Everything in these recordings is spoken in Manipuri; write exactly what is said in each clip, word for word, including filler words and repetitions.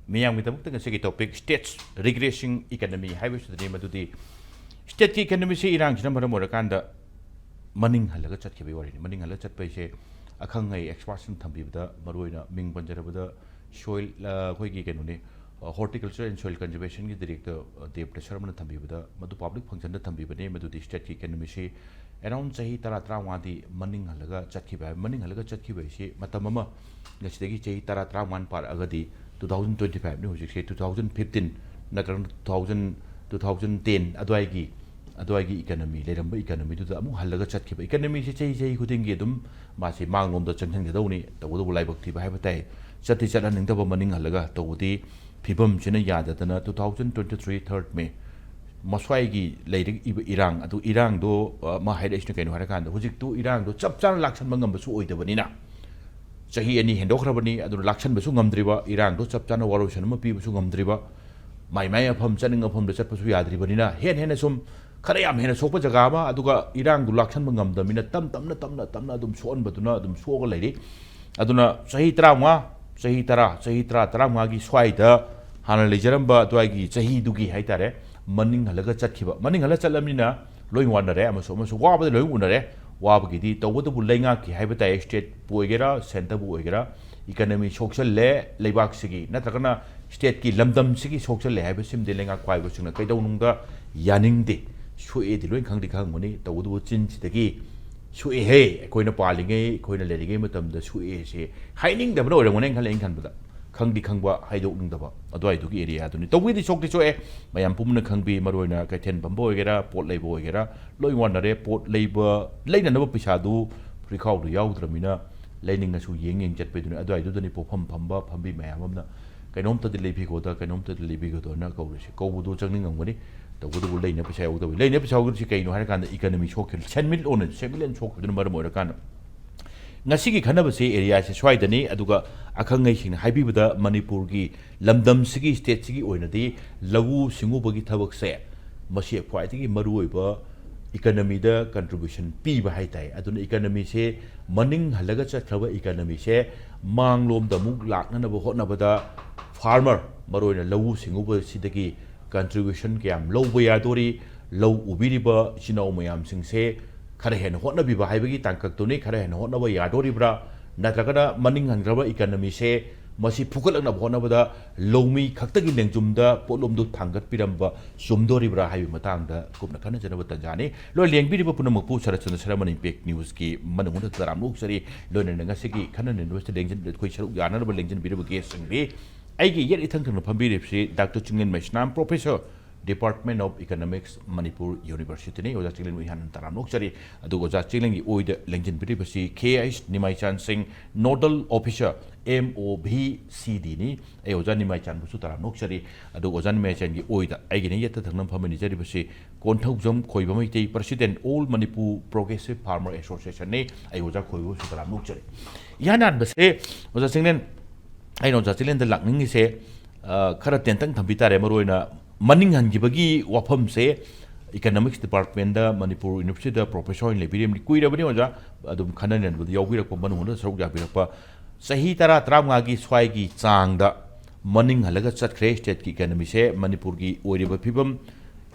ꯃꯤꯌꯥꯝꯒꯤꯗꯃꯛꯇ ꯉꯁꯤꯒꯤ topic states regressing economy ꯍꯥꯏꯕꯁꯤꯗꯅꯤ꯫ ꯃꯗꯨꯗꯤ stateꯀꯤ economyꯁꯤ ꯏꯔꯥꯡꯁꯤꯅ ꯃꯔꯝ ꯑꯣꯏꯔꯀꯥꯟꯗ ꯃꯅꯤꯡ ꯍꯜꯂꯒ ꯆꯠꯈꯤꯕꯒꯤ ꯋꯥꯔꯤꯅꯤ꯫ ꯃꯅꯤꯡ ꯍꯜꯂꯒ ꯆꯠꯄ ꯍꯥꯏꯁꯦ ꯑꯈꯪ ꯑꯍꯩ expertsꯅ ꯊꯝꯕꯤꯕꯗ, ꯃꯔꯨꯑꯣꯏꯅ ꯃꯤꯡ ꯄꯟꯖꯔꯕꯗ soil, ꯑ, ꯑꯩꯈꯣꯏꯒꯤ ꯀꯩꯅꯣꯅꯤ, ꯑ, Horticulture and Soil Conservationꯒꯤ director, ꯑ, ꯗꯦꯕꯇ ꯁꯔꯃꯅ ꯊꯝꯕꯤꯕꯗ, ꯃꯗꯨ public functionꯗ ꯊꯝꯕꯤꯕꯅꯤ꯫ ꯃꯗꯨꯗꯤ stateꯀꯤ economyꯁꯤ around ꯆꯍꯤ ꯇꯔꯥ, ꯇꯔꯥꯃꯉꯥꯗꯤ ꯃꯅꯤꯡ ꯍꯜꯂꯒ ꯆꯠꯈꯤꯕ ꯍꯥꯏ꯫ ꯃꯅꯤꯡ ꯍꯜꯂꯒ ꯆꯠꯈꯤꯕ ꯍꯥꯏꯁꯤ ꯃꯇꯝ ꯑꯃ, ꯉꯁꯤꯗꯒꯤ ꯆꯍꯤ ꯇꯔꯥ, ꯇꯔꯥꯃꯉꯥ ꯄꯥꯔꯛꯑꯒꯗꯤ two thousand twenty fiveꯅꯤ ꯍꯧꯖꯤꯛꯁꯦ, two thousand fifteen ꯅꯠꯇ꯭ꯔꯒꯅ two thousand, two thousand ten ꯑꯗꯨꯋꯥꯏꯒꯤ, ꯑꯗꯨꯋꯥꯏꯒꯤ economy, ꯂꯩꯔꯝꯕ economyꯗꯨꯗ ꯑꯃꯨꯛ ꯍꯜꯂꯒ ꯆꯠꯈꯤꯕ꯫ Economyꯁꯦ ꯆꯍꯤ ꯆꯍꯤ ꯈꯨꯗꯤꯡꯒꯤ ꯑꯗꯨꯝ ꯃꯥꯁꯤ ꯃꯥꯡꯂꯣꯝꯗ ꯆꯪꯁꯤꯟꯒꯗꯧꯅꯤ꯫ ꯇꯧꯕꯇꯕꯨ ꯂꯥꯏꯕꯛ ꯊꯤꯕ ꯍꯥꯏꯕ ꯇꯥꯏ, ꯆꯠꯇꯤ ꯆꯠꯍꯟꯅꯤꯡꯗꯕ ꯃꯅꯤꯡ ꯍꯜꯂꯒ꯫ ꯇꯧꯕꯗꯤ ꯐꯤꯕꯝꯁꯤꯅ ꯌꯥꯗꯗꯅ two thousand twenty three third May ꯃꯁ꯭ꯋꯥꯏꯒꯤ ꯂꯩꯔꯛꯏꯕ ꯏꯔꯥꯡ ꯑꯗꯨ, ꯏꯔꯥꯡꯗꯣ, ꯑ, ꯑꯃ ꯍꯥꯏꯔꯛꯏꯁꯤꯅ ꯀꯩꯅꯣ ꯍꯥꯏꯔꯀꯥꯟꯗ, ꯍꯧꯖꯤꯛꯇꯨ ꯏꯔꯥꯡꯗꯣ ꯆꯞ ꯆꯥꯅ ꯂꯥꯛꯁꯟꯕ ꯉꯝꯕꯁꯨ ꯑꯣꯏꯗꯕꯅꯤꯅ, ꯆꯍꯤ ꯑꯅꯤ ꯍꯦꯟꯗꯣꯛꯈ꯭ꯔꯕꯅꯤ, ꯑꯗꯨꯅ ꯂꯥꯛꯁꯟꯕꯁꯨ ꯉꯝꯗ꯭ꯔꯤꯕ, ꯏꯔꯥꯡꯗꯣ ꯆꯞ ꯆꯥꯅ ꯋꯥꯔꯣꯏꯁꯟ ꯑꯃ ꯄꯤꯕꯁꯨ ꯉꯝꯗ꯭ꯔꯤꯕ, ꯃꯥꯏ ꯃꯥꯏ ꯃꯐꯝ, ꯆꯠꯅꯤꯡ ꯃꯐꯝꯗ ꯆꯠꯄꯁꯨ ꯌꯥꯗ꯭ꯔꯤꯕꯅꯤꯅ, ꯍꯦꯟ ꯍꯦꯟꯅ ꯁꯨꯝ ꯈꯔ ꯌꯥꯝ ꯍꯦꯟꯅ ꯁꯣꯛꯄ ꯖꯒꯥ ꯑꯃ, ꯑꯗꯨꯒ ꯏꯔꯥꯡꯗꯨ ꯂꯥꯛꯁꯟꯕ ꯉꯝꯗꯕꯅꯤꯅ ꯇꯞ ꯇꯞꯅ, ꯇꯞꯅ, ꯇꯞꯅ ꯑꯗꯨꯝ ꯁꯣꯛꯍꯟꯕꯗꯨꯅ ꯑꯗꯨꯝ ꯁꯣꯛꯑꯒ ꯂꯩꯔꯤ꯫ ꯑꯗꯨꯅ ꯆꯍꯤ ꯇꯔꯥꯃꯉꯥ, ꯆꯍꯤ ꯇꯔꯥ, ꯆꯍꯤ ꯇꯔꯥ, ꯇꯔꯥꯃꯉꯥꯒꯤ ꯁ꯭ꯋꯥꯏꯗ ꯍꯥꯟꯅ ꯂꯩꯖꯔꯝꯕ ꯑꯗꯨꯋꯥꯏꯒꯤ ꯆꯍꯤꯗꯨꯒꯤ ꯍꯥꯏꯇꯥꯔꯦ, ꯃꯅꯤꯡ ꯍꯜꯂꯒ ꯆꯠꯈꯤꯕ꯫ ꯃꯅꯤꯡ ꯍꯜꯂ ꯆꯠꯂꯕꯅꯤꯅ ꯂꯣꯏ ꯋꯥꯅꯔꯦ, ꯑꯃꯁꯨ ꯑꯃꯁꯨ ꯋꯥꯕꯗ ꯂꯣꯏ ꯎꯅꯔꯦ꯫ ꯋꯥꯕꯒꯤꯗꯤ ꯇꯧꯕꯇꯕꯨ ꯂꯩꯉꯥꯛꯀꯤ ꯍꯥꯏꯕ ꯇꯥꯏ, stateꯄꯨ ꯑꯣꯏꯒꯦꯔꯥ, centreꯕꯨ ꯑꯣꯏꯒꯦꯔꯥ, economy ꯁꯣꯛꯆꯜꯂꯦ ꯂꯩꯕꯥꯛꯁꯤꯒꯤ, ꯅꯠꯇ꯭ꯔꯒꯅ stateꯀꯤ ꯂꯝꯗꯝꯁꯤꯒꯤ ꯁꯣꯛꯆꯜꯂꯦ ꯍꯥꯏꯕꯁꯤꯃꯗꯤ ꯂꯩꯉꯥꯛ ꯄꯥꯏꯕꯁꯤꯡꯅ ꯀꯩꯗꯧꯅꯨꯡꯗ ꯌꯥꯅꯤꯡꯗꯦ꯫ ꯁꯣꯛꯑꯦꯗꯤ ꯂꯣꯏ ꯈꯪꯗꯤ ꯈꯪꯉꯝꯒꯅꯤ, ꯇꯧꯕꯇꯕꯨ ꯆꯤꯟꯁꯤꯗꯒꯤ "ꯁꯣꯛꯑꯦꯍꯦ, ꯑꯩꯈꯣꯏꯅ ꯄꯥꯜꯂꯤꯉꯩ, ꯑꯩꯈꯣꯏꯅ ꯂꯩꯔꯤꯉꯩ ꯃꯇꯝꯗ ꯁꯣꯛꯑꯦꯁꯦ" ꯍꯥꯏꯅꯤꯡꯗꯕꯅ ꯑꯣꯏꯔꯝꯒꯅꯤ ꯑꯩꯅ ꯈꯜꯂꯦ, ꯑꯩꯅ ꯈꯟꯕꯗ꯫ ꯈꯪꯗꯤ ꯈꯪꯕ, ꯍꯥꯏꯗꯣꯛꯅꯤꯡꯗꯕ ꯑꯗꯨꯋꯥꯏꯗꯨꯒꯤ areaꯗꯨꯅꯤ꯫ ꯇꯧꯕꯒꯤꯗꯤ ꯁꯣꯛꯇꯤ ꯁꯣꯛꯑꯦ, ꯃꯌꯥꯝ ꯄꯨꯝꯅ ꯈꯪꯕꯤ, ꯃꯔꯨꯑꯣꯏꯅ ꯀꯩꯊꯦꯜ ꯐꯝꯕ ꯑꯣꯏꯒꯦꯔꯥ, ꯄꯣꯠ ꯂꯩꯕ ꯑꯣꯏꯒꯦꯔꯥ, ꯂꯣꯏ ꯋꯥꯅꯔꯦ꯫ ꯄꯣꯠ ꯂꯩꯕ, ꯂꯩꯅꯅꯕ ꯄꯩꯁꯥꯗꯨ ꯐꯨꯔꯤꯈꯥꯎꯗ ꯌꯥꯎꯗ꯭ꯔꯃꯤꯅ ꯂꯩꯅꯤꯡꯉꯁꯨ ꯌꯦꯡ ꯌꯦꯡ ꯆꯠꯄꯩꯗꯨꯅꯤ꯫ ꯑꯗꯨꯋꯥꯏꯗꯨꯗꯅꯤ ꯄꯣꯠꯐꯝ ꯐꯝꯕ, ꯐꯝꯕꯤ ꯃꯌꯥꯝ ꯑꯃꯅ "ꯀꯩꯅꯣꯝꯇꯗꯤ ꯂꯩꯕꯤꯈꯣꯗ, ꯀꯩꯅꯣꯝꯇꯗꯤ ꯂꯩꯕꯤꯈꯣꯗꯅ" ꯀꯧꯔꯤꯁꯦ꯫ ꯀꯧꯕꯗꯣ ꯆꯪꯅꯤꯡꯉꯝꯒꯅꯤ, ꯇꯧꯕꯇꯕꯨ ꯂꯩꯅ ꯄꯩꯁꯥ ꯌꯥꯎꯗꯕ꯫ ꯂꯩꯅ ꯄꯩꯁꯥ ꯌꯥꯎꯗꯕꯁꯤ ꯀꯩꯅꯣ ꯍꯥꯏꯔꯀꯥꯟꯗ economy ꯁꯣꯛꯈꯤꯕ, ꯁꯦꯟꯃꯤꯠꯂꯣꯟ, ꯁꯦꯟꯃꯤꯠꯂꯣꯟ ꯁꯣꯛꯈꯤꯕꯗꯨꯅ ꯃꯔꯝ ꯑꯣꯏꯔꯀꯥꯟꯗ꯫ ꯉꯁꯤꯒꯤ ꯈꯟꯅꯕꯁꯤ areaꯁꯦ ꯁ꯭ꯋꯥꯏꯗꯅꯤ꯫ ꯑꯗꯨꯒ ꯑꯈꯪ ꯑꯍꯩꯁꯤꯡꯅ ꯍꯥꯏꯕꯤꯕꯗ ꯃꯅꯤꯄꯨꯔꯒꯤ ꯂꯝꯗꯝꯁꯤꯒꯤ, stateꯁꯤꯒꯤ ꯑꯣꯏꯅꯗꯤ ꯂꯧꯎ ꯁꯤꯡꯎꯕꯒꯤ ꯊꯕꯛꯁꯦ ꯃꯁꯤ ꯈ꯭ꯋꯥꯏꯗꯒꯤ ꯃꯔꯨꯑꯣꯏꯕ economyꯗ contribution ꯄꯤꯕ ꯍꯥꯏ ꯇꯥꯏ꯫ ꯑꯗꯨꯅ economyꯁꯦ, ꯃꯅꯤꯡ ꯍꯜꯂꯒ ꯆꯠꯈ꯭ꯔꯕ economyꯁꯦ ꯃꯥꯡꯂꯣꯝꯗ ꯑꯃꯨꯛ ꯂꯥꯛꯅꯅꯕ ꯍꯣꯠꯅꯕꯗ farmer, ꯃꯔꯨꯑꯣꯏꯅ ꯂꯧꯎ ꯁꯤꯡꯎꯕꯁꯤꯗꯒꯤ contribution ꯀꯌꯥꯝ ꯂꯧꯕ ꯌꯥꯗꯣꯔꯤ, ꯂꯧ ꯎꯕꯤꯔꯤꯕ ꯏꯆꯤꯟ ꯏꯅꯥꯎ ꯃꯌꯥꯝꯁꯤꯡꯁꯦ ꯈꯔ ꯍꯦꯟꯅ ꯍꯣꯠꯅꯕꯤꯕ ꯍꯥꯏꯕꯒꯤ ꯇꯥꯡꯀꯛꯇꯨꯅꯤ꯫ ꯈꯔ ꯍꯦꯟꯅ ꯍꯣꯠꯅꯕ ꯌꯥꯗꯣꯔꯤꯕ꯭ꯔꯥ, ꯅꯠꯇ꯭ꯔꯒꯅ ꯃꯅꯤꯡ ꯍꯟꯈ꯭ꯔꯕ economyꯁꯦ ꯃꯁꯤ ꯐꯨꯒꯠꯂꯛꯅꯕ ꯍꯣꯠꯅꯕꯗ ꯂꯧꯃꯤ ꯈꯛꯇꯒꯤ ꯂꯦꯡꯖꯨꯝꯗ ꯄꯣꯠꯂꯨꯝꯗꯨ ꯊꯥꯡꯒꯠꯄꯤꯔꯝꯕ ꯆꯨꯝꯗꯣꯔꯤꯕ꯭ꯔꯥ ꯍꯥꯏꯕꯒꯤ ꯃꯇꯥꯡꯗ ꯀꯨꯞꯅ ꯈꯟꯅꯖꯅꯕ ꯇꯥꯟꯖꯥꯅꯤ꯫ ꯂꯣꯏ ꯂꯦꯡꯕꯤꯔꯤꯕ ꯄꯨꯝꯅꯃꯛꯄꯨ ꯁꯔꯠꯆꯟꯗ꯭ꯔ ꯁꯔꯃꯅ Impact Newsꯀꯤ ꯃꯅꯨꯡꯗ ꯇꯔꯥꯝꯅ ꯑꯣꯛꯆꯔꯤ꯫ ꯂꯣꯏꯅꯅ ꯉꯁꯤꯒꯤ ꯈꯟꯅ ꯅꯩꯅꯕꯁꯤꯗ ꯂꯦꯡꯖꯟ-, ꯑꯩꯈꯣꯏ ꯁꯔꯨꯛ ꯌꯥꯅꯅꯕ ꯂꯦꯡꯖꯟꯕꯤꯔꯤꯕ guestꯁꯤꯡꯗꯤ ꯑꯩꯒꯤ ꯌꯦꯠ ꯏꯊꯪ ꯊꯪꯅ ꯐꯝꯕꯤꯔꯤꯕꯁꯤ Doctor Chinglen Meisnam, Professor, Department of Economics, Manipur Universityꯅꯤ꯫ ꯑꯣꯖꯥ ꯆꯤꯡꯂꯦꯟꯕꯨ ꯏꯍꯥꯟ ꯍꯥꯟꯅ ꯇꯔꯥꯝꯅ ꯑꯣꯛꯆꯔꯤ꯫ ꯑꯗꯨꯒ ꯑꯣꯖꯥ ꯆꯤꯡꯂꯦꯟꯒꯤ ꯑꯣꯏꯗ ꯂꯦꯡꯖꯟꯕꯤꯔꯤꯕꯁꯤ ꯈꯦ ꯑꯩꯆ ꯅꯤꯃꯥꯏꯆꯥꯟ ꯁꯤꯡ, Nodal Officer, M O V C Dꯅꯤ꯫ ꯑꯩ ꯑꯣꯖꯥ ꯅꯤꯃꯥꯏꯆꯥꯟꯕꯨꯁꯨ ꯇꯔꯥꯝꯅ ꯑꯣꯛꯆꯔꯤ꯫ ꯑꯗꯨꯒ ꯑꯣꯖꯥ ꯅꯤꯃꯥꯏꯆꯥꯟꯒꯤ ꯑꯣꯏꯗ ꯑꯩꯒꯤꯅ ꯌꯦꯠꯇ ꯊꯪꯅ ꯐꯝꯃꯤꯟꯅꯖꯔꯤꯕꯁꯤ ꯀꯣꯟꯊꯧꯖꯝ ꯈꯣꯏꯕ Meitei, President, All Manipur Progressive Farmer Associationꯅꯤ꯫ ꯑꯩ ꯑꯣꯖꯥ ꯈꯣꯏꯕꯕꯨꯁꯨ ꯇꯔꯥꯝꯅ ꯑꯣꯛꯆꯔꯤ꯫ ꯏꯍꯥꯟ ꯍꯥꯟꯕꯁꯦ ꯑꯣꯖꯥ ꯆꯤꯡꯂꯦꯟ, ꯑꯩꯅ ꯑꯣꯖꯥ ꯆꯤꯡꯂꯦꯟꯗ ꯂꯥꯛꯅꯤꯡꯉꯤꯁꯦ, ꯑ, ꯈꯔ ꯇꯦꯟꯇꯪ ꯊꯝꯕꯤ ꯇꯥꯔꯦ꯫ ꯃꯔꯨꯑꯣꯏꯅ ꯃꯅꯤꯡ ꯍꯟꯈꯤꯕꯒꯤ ꯋꯥꯐꯝꯁꯦ Economics Departmentꯇ ꯃꯅꯤꯄꯨꯔ Universityꯗ professor ꯑꯣꯏꯅ ꯂꯩꯕꯤꯔꯤꯕꯅꯤ꯫ ꯀꯨꯏꯔꯕꯅꯤ ꯑꯣꯖꯥ, ꯑꯗꯨꯝ ꯈꯟꯅ ꯅꯩꯅꯕꯗ ꯌꯥꯎꯕꯤꯔꯛꯄ, ꯃꯅꯨꯡ ꯍꯟꯗ ꯁꯔꯨꯛ ꯌꯥꯕꯤꯔꯛꯄ꯫ ꯆꯍꯤ ꯇꯔꯥ, ꯇꯔꯥꯃꯉꯥꯒꯤ ꯁ꯭ꯋꯥꯏꯒꯤ ꯆꯥꯡꯗ ꯃꯅꯤꯡ ꯍꯜꯂꯒ ꯆꯠꯈ꯭ꯔꯦ stateꯀꯤ economyꯁꯦ꯫ ꯃꯅꯤꯄꯨꯔꯒꯤ ꯑꯣꯏꯔꯤꯕ ꯐꯤꯕꯝ,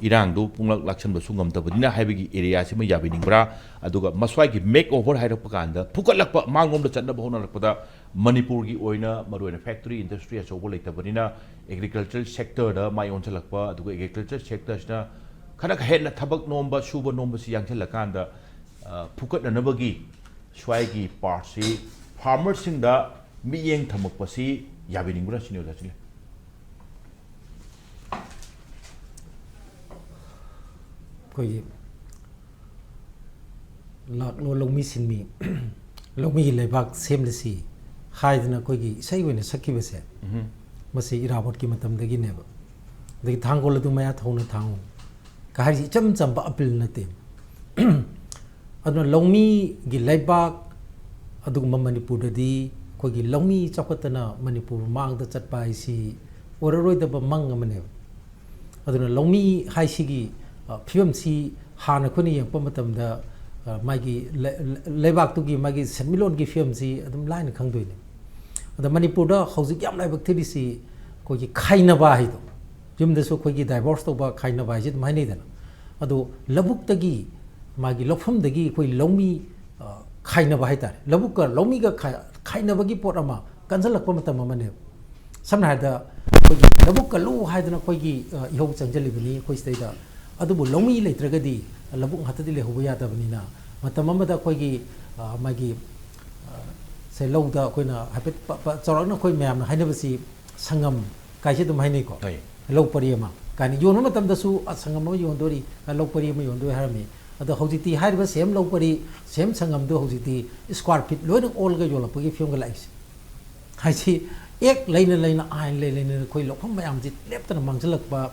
ꯏꯔꯥꯡꯗꯨ ꯄꯨꯡꯂꯥꯛ ꯂꯥꯛꯁꯟꯕꯁꯨ ꯉꯝꯗꯕꯅꯤꯅ ꯍꯥꯏꯕꯒꯤ areaꯁꯤꯃ ꯌꯥꯕꯤꯅꯤꯡꯕ꯭ꯔꯥ? ꯑꯗꯨꯒ ꯃꯁ꯭ꯋꯥꯏꯒꯤ make over ꯍꯥꯏꯔꯛꯄ ꯀꯥꯟꯗ ꯐꯨꯒꯠꯂꯛꯄ, ꯃꯥꯡꯂꯣꯝꯗ ꯆꯠꯅꯕ ꯍꯣꯠꯅꯔꯛꯄꯗ ꯃꯅꯤꯄꯨꯔꯒꯤ ꯑꯣꯏꯅ ꯃꯔꯨꯑꯣꯏꯅ factory industry ꯑꯆꯧꯕ ꯂꯩꯇꯕꯅꯤꯅ agriculture sectorꯗ ꯃꯥꯏ ꯑꯣꯟꯁꯤꯜꯂꯛꯄ, ꯑꯗꯨꯒ agriculture sectorꯁꯤꯅ ꯈꯔ ꯍꯦꯟꯅ ꯊꯕꯛ ꯅꯣꯝꯕ, ꯁꯨꯕ ꯅꯣꯝꯕꯁꯤ ꯌꯥꯡꯁꯤꯜꯂꯀꯥꯟꯗ, ꯑ, ꯐꯨꯀꯠꯅꯅꯕꯒꯤ ꯁ꯭ꯋꯥꯏꯒꯤ partꯁꯤ farmerꯁꯤꯡꯗ ꯃꯤꯠꯌꯦꯡ ꯊꯝꯃꯛꯄꯁꯤ ꯌꯥꯕꯤꯅꯤꯡꯕ꯭ꯔꯥ ꯁꯤꯅꯤ ꯑꯣꯖꯥ ꯆꯤꯡꯂꯦꯟ꯫ ꯑꯩꯈꯣꯏꯒꯤ ꯂꯥꯛꯂꯣ ꯂꯧꯃꯤ ꯁꯤꯟꯃꯤ, ꯂꯧꯃꯤꯒꯤ ꯂꯩꯕꯥꯛ ꯁꯦꯝꯂꯁꯤ ꯍꯥꯏꯗꯅ ꯑꯩꯈꯣꯏꯒꯤ ꯏꯁꯩ ꯑꯣꯏꯅ ꯁꯛꯈꯤꯕꯁꯦ, ꯎꯝꯍꯨꯝ꯫ ꯃꯁꯤ ꯏꯔꯥꯕꯣꯠꯀꯤ ꯃꯇꯝꯗꯒꯤꯅꯦꯕ꯫ ꯑꯗꯒꯤ "ꯊꯥꯡꯒꯣꯜ ꯑꯗꯨ ꯃꯌꯥ ꯊꯧꯅ ꯊꯥꯡꯉꯨ" ꯀ ꯍꯥꯏꯔꯤꯁꯤ ꯏꯆꯝ ꯆꯝꯕ appeal ꯅꯠꯇꯦ꯫ ꯑꯗꯨꯅ ꯂꯧꯃꯤꯒꯤ ꯂꯩꯕꯥꯛ, ꯑꯗꯨꯒꯨꯝꯕ ꯃꯅꯤꯄꯨꯔꯗꯗꯤ ꯑꯩꯈꯣꯏꯒꯤ ꯂꯧꯃꯤ ꯆꯥꯎꯈꯠꯇꯅ ꯃꯅꯤꯄꯨꯔ ꯃꯥꯡꯗ ꯆꯠꯄ ꯍꯥꯏꯁꯤ ꯑꯣꯏꯔꯔꯣꯏꯗꯕ ꯃꯪ ꯑꯃꯅꯦꯕ꯫ ꯑꯗꯨꯅ ꯂꯧꯃꯤ ꯍꯥꯏꯁꯤꯒꯤ, ꯑ, ꯐꯤꯕꯝꯁꯤ ꯍꯥꯟꯅ ꯑꯩꯈꯣꯏꯅ ꯌꯦꯡꯉꯛꯄ ꯃꯇꯝꯗ, ꯑ, ꯃꯥꯒꯤ ꯂꯩ-, ꯂꯩ-, ꯂꯩꯕꯥꯛꯇꯨꯒꯤ ꯃꯥꯒꯤ ꯁꯦꯟꯃꯤꯠꯂꯣꯟꯒꯤ ꯐꯤꯕꯝꯁꯤ ꯑꯗꯨꯝ ꯂꯥꯏꯅ ꯈꯪꯗꯣꯏꯅꯤ꯫ ꯑꯗ ꯃꯅꯤꯄꯨꯔꯗ ꯍꯧꯖꯤꯛ ꯌꯥꯝ ꯂꯥꯏꯕꯛ ꯊꯤꯔꯤꯁꯤ, ꯑꯩꯈꯣꯏꯒꯤ ꯈꯥꯏꯅꯕ ꯍꯥꯏꯗꯣ, ꯌꯨꯝꯗꯁꯨ ꯑꯩꯈꯣꯏꯒꯤ ꯗꯥꯏꯚꯣꯔꯁ ꯇꯧꯕ, ꯈꯥꯏꯅꯕ ꯍꯥꯏꯁꯦ ꯑꯗꯨꯝ ꯍꯥꯏꯅꯩꯗꯅ꯫ ꯑꯗꯣ ꯂꯧꯕꯨꯛꯇꯒꯤ, ꯃꯥꯒꯤ ꯂꯧꯐꯝꯗꯒꯤ ꯑꯩꯈꯣꯏ ꯂꯧꯃꯤ, ꯑ, ꯈꯥꯏꯅꯕ ꯍꯥꯏꯇꯥꯔꯦ, ꯂꯧꯕꯨꯛꯀ ꯂꯧꯃꯤꯒ ꯈꯥꯏ-, ꯈꯥꯏꯅꯕꯒꯤ ꯄꯣꯠ ꯑꯃ ꯀꯟꯁꯤꯜꯂꯛꯄ ꯃꯇꯝ ꯑꯃꯅꯦꯕ꯫ ꯁꯝꯅ ꯍꯥꯏꯔꯕꯗ, ꯑꯩꯈꯣꯏꯒꯤ ꯂꯧꯕꯨꯛ ꯀꯜꯂꯨ ꯍꯥꯏꯗꯅ ꯑꯩꯈꯣꯏꯒꯤ, ꯑ, ꯏꯍꯧ ꯆꯪꯁꯤꯜꯂꯤꯕꯅꯤ ꯑꯩꯈꯣꯏ ꯁꯤꯗꯩꯗ꯫ ꯑꯗꯨꯕꯨ ꯂꯧꯃꯤ ꯂꯩꯇ꯭ꯔꯒꯗꯤ ꯂꯧꯕꯨꯛ ꯉꯥꯛꯇꯗꯤ ꯂꯩꯍꯧꯕ ꯌꯥꯗꯕꯅꯤꯅ, ꯃꯇꯝ ꯑꯃꯗ ꯑꯩꯈꯣꯏꯒꯤ, ꯑ, ꯃꯥꯒꯤ, ꯑ, ꯁꯦ, ꯂꯧꯗ ꯑꯩꯈꯣꯏꯅ ꯍꯥꯏꯐꯦꯠ ꯄ-, ꯄ-, ꯆꯥꯎꯔꯥꯛꯅ ꯑꯩꯈꯣꯏ ꯃꯌꯥꯝꯅ ꯍꯥꯏꯅꯕꯁꯤ ꯁꯪꯉꯝ ꯀꯥꯏꯁꯦ ꯑꯗꯨꯝ ꯍꯥꯏꯅꯩꯀꯣ꯫ ꯍꯣꯏ꯫ ꯂꯧ ꯄꯔꯤ ꯑꯃ ꯀꯥꯏꯅ ꯌꯣꯟꯕ ꯃꯇꯝꯗꯁꯨ, "ꯑ, ꯁꯪꯉꯝ ꯑꯃ ꯌꯣꯟꯗꯣꯔꯤ, ꯑ, ꯂꯧ ꯄꯔꯤ ꯑꯃ ꯌꯣꯟꯗꯣꯔꯤ" ꯍꯥꯏꯔꯝꯃꯤ꯫ ꯑꯗꯣ ꯍꯧꯖꯤꯛꯇꯤ ꯍꯥꯏꯔꯤꯕ ꯁꯦꯝ ꯂꯧ ꯄꯔꯤ, ꯁꯦꯝ ꯁꯪꯉꯝꯗꯣ ꯍꯧꯖꯤꯛꯇꯤ ꯁ꯭ꯀ꯭ꯋꯥꯔ ꯐꯤꯠ ꯂꯣꯏꯅ ꯑꯣꯜꯂꯒ ꯌꯣꯜꯂꯛꯄꯒꯤ ꯐꯤꯕꯝꯒ ꯂꯥꯛꯏꯁꯦ꯫ ꯍꯥꯏꯁꯤ ꯑꯦꯛ ꯂꯩꯅ ꯂꯩꯅ, ꯑꯥꯏꯟ ꯂꯩ ꯂꯩꯅ ꯑꯩꯈꯣꯏ ꯂꯧꯐꯝ ꯃꯌꯥꯝꯁꯤ ꯂꯦꯞꯇꯅ ꯃꯥꯡꯁꯤꯜꯂꯛꯄ,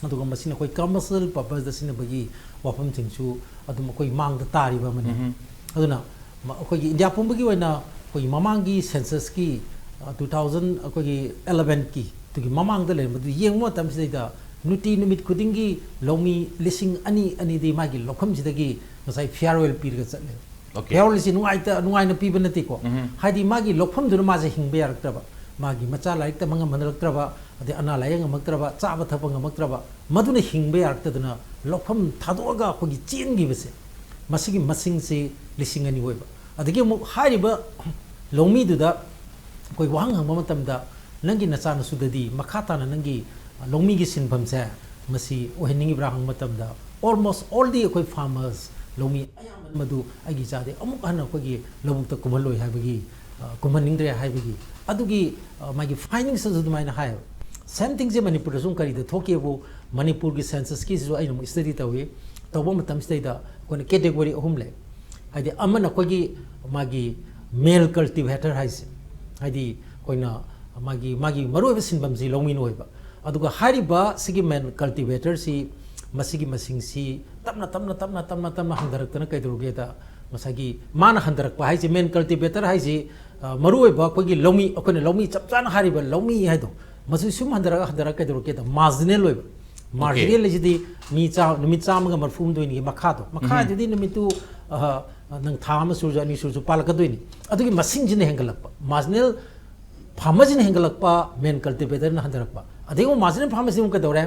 ꯑꯗꯨꯒ ꯃꯁꯤꯅ ꯑꯩꯈꯣꯏ ꯀꯃꯔꯁꯤꯌꯦꯜ ꯄꯔꯄꯁꯇ ꯁꯤꯖꯤꯟꯅꯕꯒꯤ ꯋꯥꯐꯝꯁꯤꯡꯁꯨ ꯑꯗꯨꯝ ꯑꯩꯈꯣꯏ ꯃꯥꯡꯗ ꯇꯥꯔꯤꯕ ꯑꯃꯅꯤ꯫ ꯎꯝ꯫ ꯑꯗꯨꯅ ꯃ-, ꯑꯩꯈꯣꯏꯒꯤ ꯏꯟꯗꯤꯌꯥ ꯄꯨꯝꯕꯒꯤ ꯑꯣꯏꯅ ꯑꯩꯈꯣꯏꯒꯤ ꯃꯃꯥꯡꯒꯤ ꯁꯦꯟꯁꯁꯀꯤ, ꯑ, two thousand, ꯑꯩꯈꯣꯏꯒꯤ eleven ꯀꯤ, ꯑꯗꯨꯒꯤ ꯃꯃꯥꯡꯗ ꯂꯩꯔꯝꯕꯗꯨ ꯌꯦꯡꯕ ꯃꯇꯝꯁꯤꯗꯩꯗ ꯅꯨꯡꯇꯤ ꯅꯨꯃꯤꯠ ꯈꯨꯗꯤꯡꯒꯤ ꯂꯧꯃꯤ ꯂꯤꯁꯤꯡ ꯑꯅꯤ, ꯑꯅꯤꯗꯤ ꯃꯥꯒꯤ ꯂꯧꯐꯝꯁꯤꯗꯒꯤ ꯉꯁꯥꯏ ꯐꯤꯌꯥꯔꯋꯦꯜ ꯄꯤꯔꯒ ꯆꯠꯂꯦ꯫ ꯑꯣꯀꯦ꯫ ꯐꯤꯌꯥꯔꯋꯦꯜꯁꯤ ꯅꯨꯡꯉꯥꯏꯇ-, ꯅꯨꯡꯉꯥꯏꯅ ꯄꯤꯕ ꯅꯠꯇꯦꯀꯣ꯫ ꯎꯝ꯫ ꯍꯥꯏꯗꯤ ꯃꯥꯒꯤ ꯂꯧꯐꯝꯗꯨꯅ ꯃꯥꯁꯦ ꯍꯤꯡꯕ ꯌꯥꯔꯛꯇ꯭ꯔꯕ, ꯃꯥꯒꯤ ꯃꯆꯥ ꯂꯥꯏꯔꯤꯛ ꯇꯝꯕ ꯉꯝꯍꯜꯂꯛꯇ꯭ꯔꯕ, ꯑꯗꯩ ꯑꯅꯥ ꯂꯥꯏꯌꯦꯡ ꯉꯝꯃꯛꯇ꯭ꯔꯕ, ꯆꯥꯕ ꯊꯛꯄ ꯉꯝꯃꯛꯇ꯭ꯔꯕ, ꯃꯗꯨꯅ ꯍꯤꯡꯕ ꯌꯥꯔꯛꯇꯗꯅ ꯂꯧꯐꯝ ꯊꯥꯗꯣꯛꯑꯒ ꯑꯩꯈꯣꯏꯒꯤ ꯆꯦꯟꯈꯤꯕꯁꯦ, ꯃꯁꯤꯒꯤ ꯃꯁꯤꯡꯁꯤ ꯂꯤꯁꯤꯡ ꯑꯅꯤ ꯑꯣꯏꯕ꯫ ꯑꯗꯒꯤ ꯑꯃꯨꯛ ꯍꯥꯏꯔꯤꯕ ꯂꯧꯃꯤꯗꯨꯗ ꯑꯩꯈꯣꯏ ꯋꯥꯍꯪ ꯍꯪꯕ ꯃꯇꯝꯗ, "ꯅꯪꯒꯤ ꯅꯆꯥꯅꯁꯨꯗꯗꯤ ꯃꯈꯥ ꯇꯥꯅ ꯅꯪꯒꯤ ꯂꯧꯃꯤꯒꯤ ꯁꯤꯟꯐꯝꯁꯦ ꯃꯁꯤ ꯑꯣꯏꯍꯟꯅꯤꯡꯉꯤꯕ꯭ꯔꯥ?" ꯍꯪꯕ ꯃꯇꯝꯗ, almost all the ꯑꯩꯈꯣꯏ farmers, ꯂꯧꯃꯤ ꯑꯌꯥꯝꯕ ꯃꯗꯨ ꯑꯩꯒꯤ ꯏꯆꯥꯗꯤ ꯑꯃꯨꯛ ꯍꯟꯅ ꯑꯩꯈꯣꯏꯒꯤ ꯂꯧꯕꯨꯛꯇ ꯀꯨꯝꯍꯜꯂꯣꯏ ꯍꯥꯏꯕꯒꯤ, ꯑ, ꯀꯨꯝꯍꯟꯅꯤꯡꯗ꯭ꯔꯦ ꯍꯥꯏꯕꯒꯤ, ꯑꯗꯨꯒꯤ, ꯑ, ꯃꯥꯒꯤ findings ꯑꯗꯨ ꯑꯗꯨꯃꯥꯏꯅ ꯍꯥꯏꯌꯦꯕ꯫ Same thing ꯁꯦ ꯃꯅꯤꯄꯨꯔꯗꯁꯨ ꯀꯔꯤꯗ ꯊꯣꯛꯀꯦꯕꯨ, ꯃꯅꯤꯄꯨꯔꯒꯤ ꯁꯦꯟꯁꯁꯀꯤꯁꯤꯁꯨ ꯑꯩꯅ ꯑꯃꯨꯛ study ꯇꯧꯏ꯫ ꯇꯧꯕ ꯃꯇꯝꯁꯤꯗꯩꯗ ꯑꯩꯈꯣꯏꯅ category ꯑꯍꯨꯝ ꯂꯩ꯫ ꯍꯥꯏꯗꯤ ꯑꯃꯅ ꯑꯩꯈꯣꯏꯒꯤ ꯃꯥꯒꯤ male cultivator ꯍꯥꯏꯁꯦ, ꯍꯥꯏꯗꯤ ꯑꯩꯈꯣꯏꯅ ꯃꯥꯒꯤ, ꯃꯥꯒꯤ ꯃꯔꯨꯑꯣꯏꯕ ꯁꯤꯟꯐꯝꯁꯤ ꯂꯧꯃꯤꯅ ꯑꯣꯏꯕ꯫ ꯑꯗꯨꯒ ꯍꯥꯏꯔꯤꯕ ꯁꯤꯒꯤ male cultivator ꯁꯤ, ꯃꯁꯤꯒꯤ ꯃꯁꯤꯡꯁꯤ ꯇꯞꯅ, ꯇꯞꯅ, ꯇꯞꯅ, ꯇꯞꯅ, ꯇꯞꯅ ꯍꯟꯊꯔꯛꯇꯅ ꯀꯩꯗꯧꯔꯒꯦꯗ, ꯉꯁꯥꯏꯒꯤ ꯃꯥꯅ ꯍꯟꯊꯔꯛꯄ ꯍꯥꯏꯁꯦ, male cultivator ꯍꯥꯏꯁꯤ, ꯑ, ꯃꯔꯨꯑꯣꯏꯕ ꯑꯩꯈꯣꯏꯒꯤ ꯂꯧꯃꯤ, ꯑꯩꯈꯣꯏꯅ ꯂꯧꯃꯤ ꯆꯞ ꯆꯥꯅ ꯍꯥꯏꯔꯤꯕ ꯂꯧꯃꯤ ꯍꯥꯏꯗꯣ, ꯃꯁꯤ ꯁꯨꯝ ꯍꯟꯊꯔꯒ, ꯍꯟꯊꯔꯒ ꯀꯩꯗꯧꯔꯛꯀꯦꯗ, marginal ꯑꯣꯏꯕ꯫ ꯑꯣꯀꯦ꯫ Marginal ꯍꯥꯏꯁꯤꯗꯤ ꯃꯤ ꯆꯥ-, ꯅꯨꯃꯤꯠ ꯆꯥꯝꯃꯒ ꯃꯔꯤꯐꯨ ꯍꯨꯝꯗꯣꯏꯅꯤꯒꯤ ꯃꯈꯥꯗꯣ, ꯎꯝ꯫ ꯃꯈꯥꯗꯨꯗꯤ ꯅꯨꯃꯤꯠꯇꯨ, ꯑ, ꯅꯪ ꯊꯥ ꯑꯃ ꯁꯨꯔꯁꯨ, ꯑꯅꯤ ꯁꯨꯔꯁꯨ ꯄꯥꯜꯂꯛꯀꯗꯣꯏꯅꯤ꯫ ꯑꯗꯨꯒꯤ ꯃꯁꯤꯡꯁꯤꯅ ꯍꯦꯟꯒꯠꯂꯛꯄ꯫ Marginal ꯐꯥꯔꯃꯔꯁꯤꯅ ꯍꯦꯟꯒꯠꯂꯛꯄ, ꯃꯦꯟ ꯀꯜꯇꯤꯚꯦꯇꯔꯅ ꯍꯟꯊꯔꯛꯄ꯫ ꯑꯗꯒꯤ ꯑꯃꯨꯛ ꯃꯥꯔꯖꯤꯅꯦꯜ ꯐꯥꯔꯃꯔꯁꯤ ꯑꯃꯨꯛ ꯀꯩꯗꯧꯔꯦ?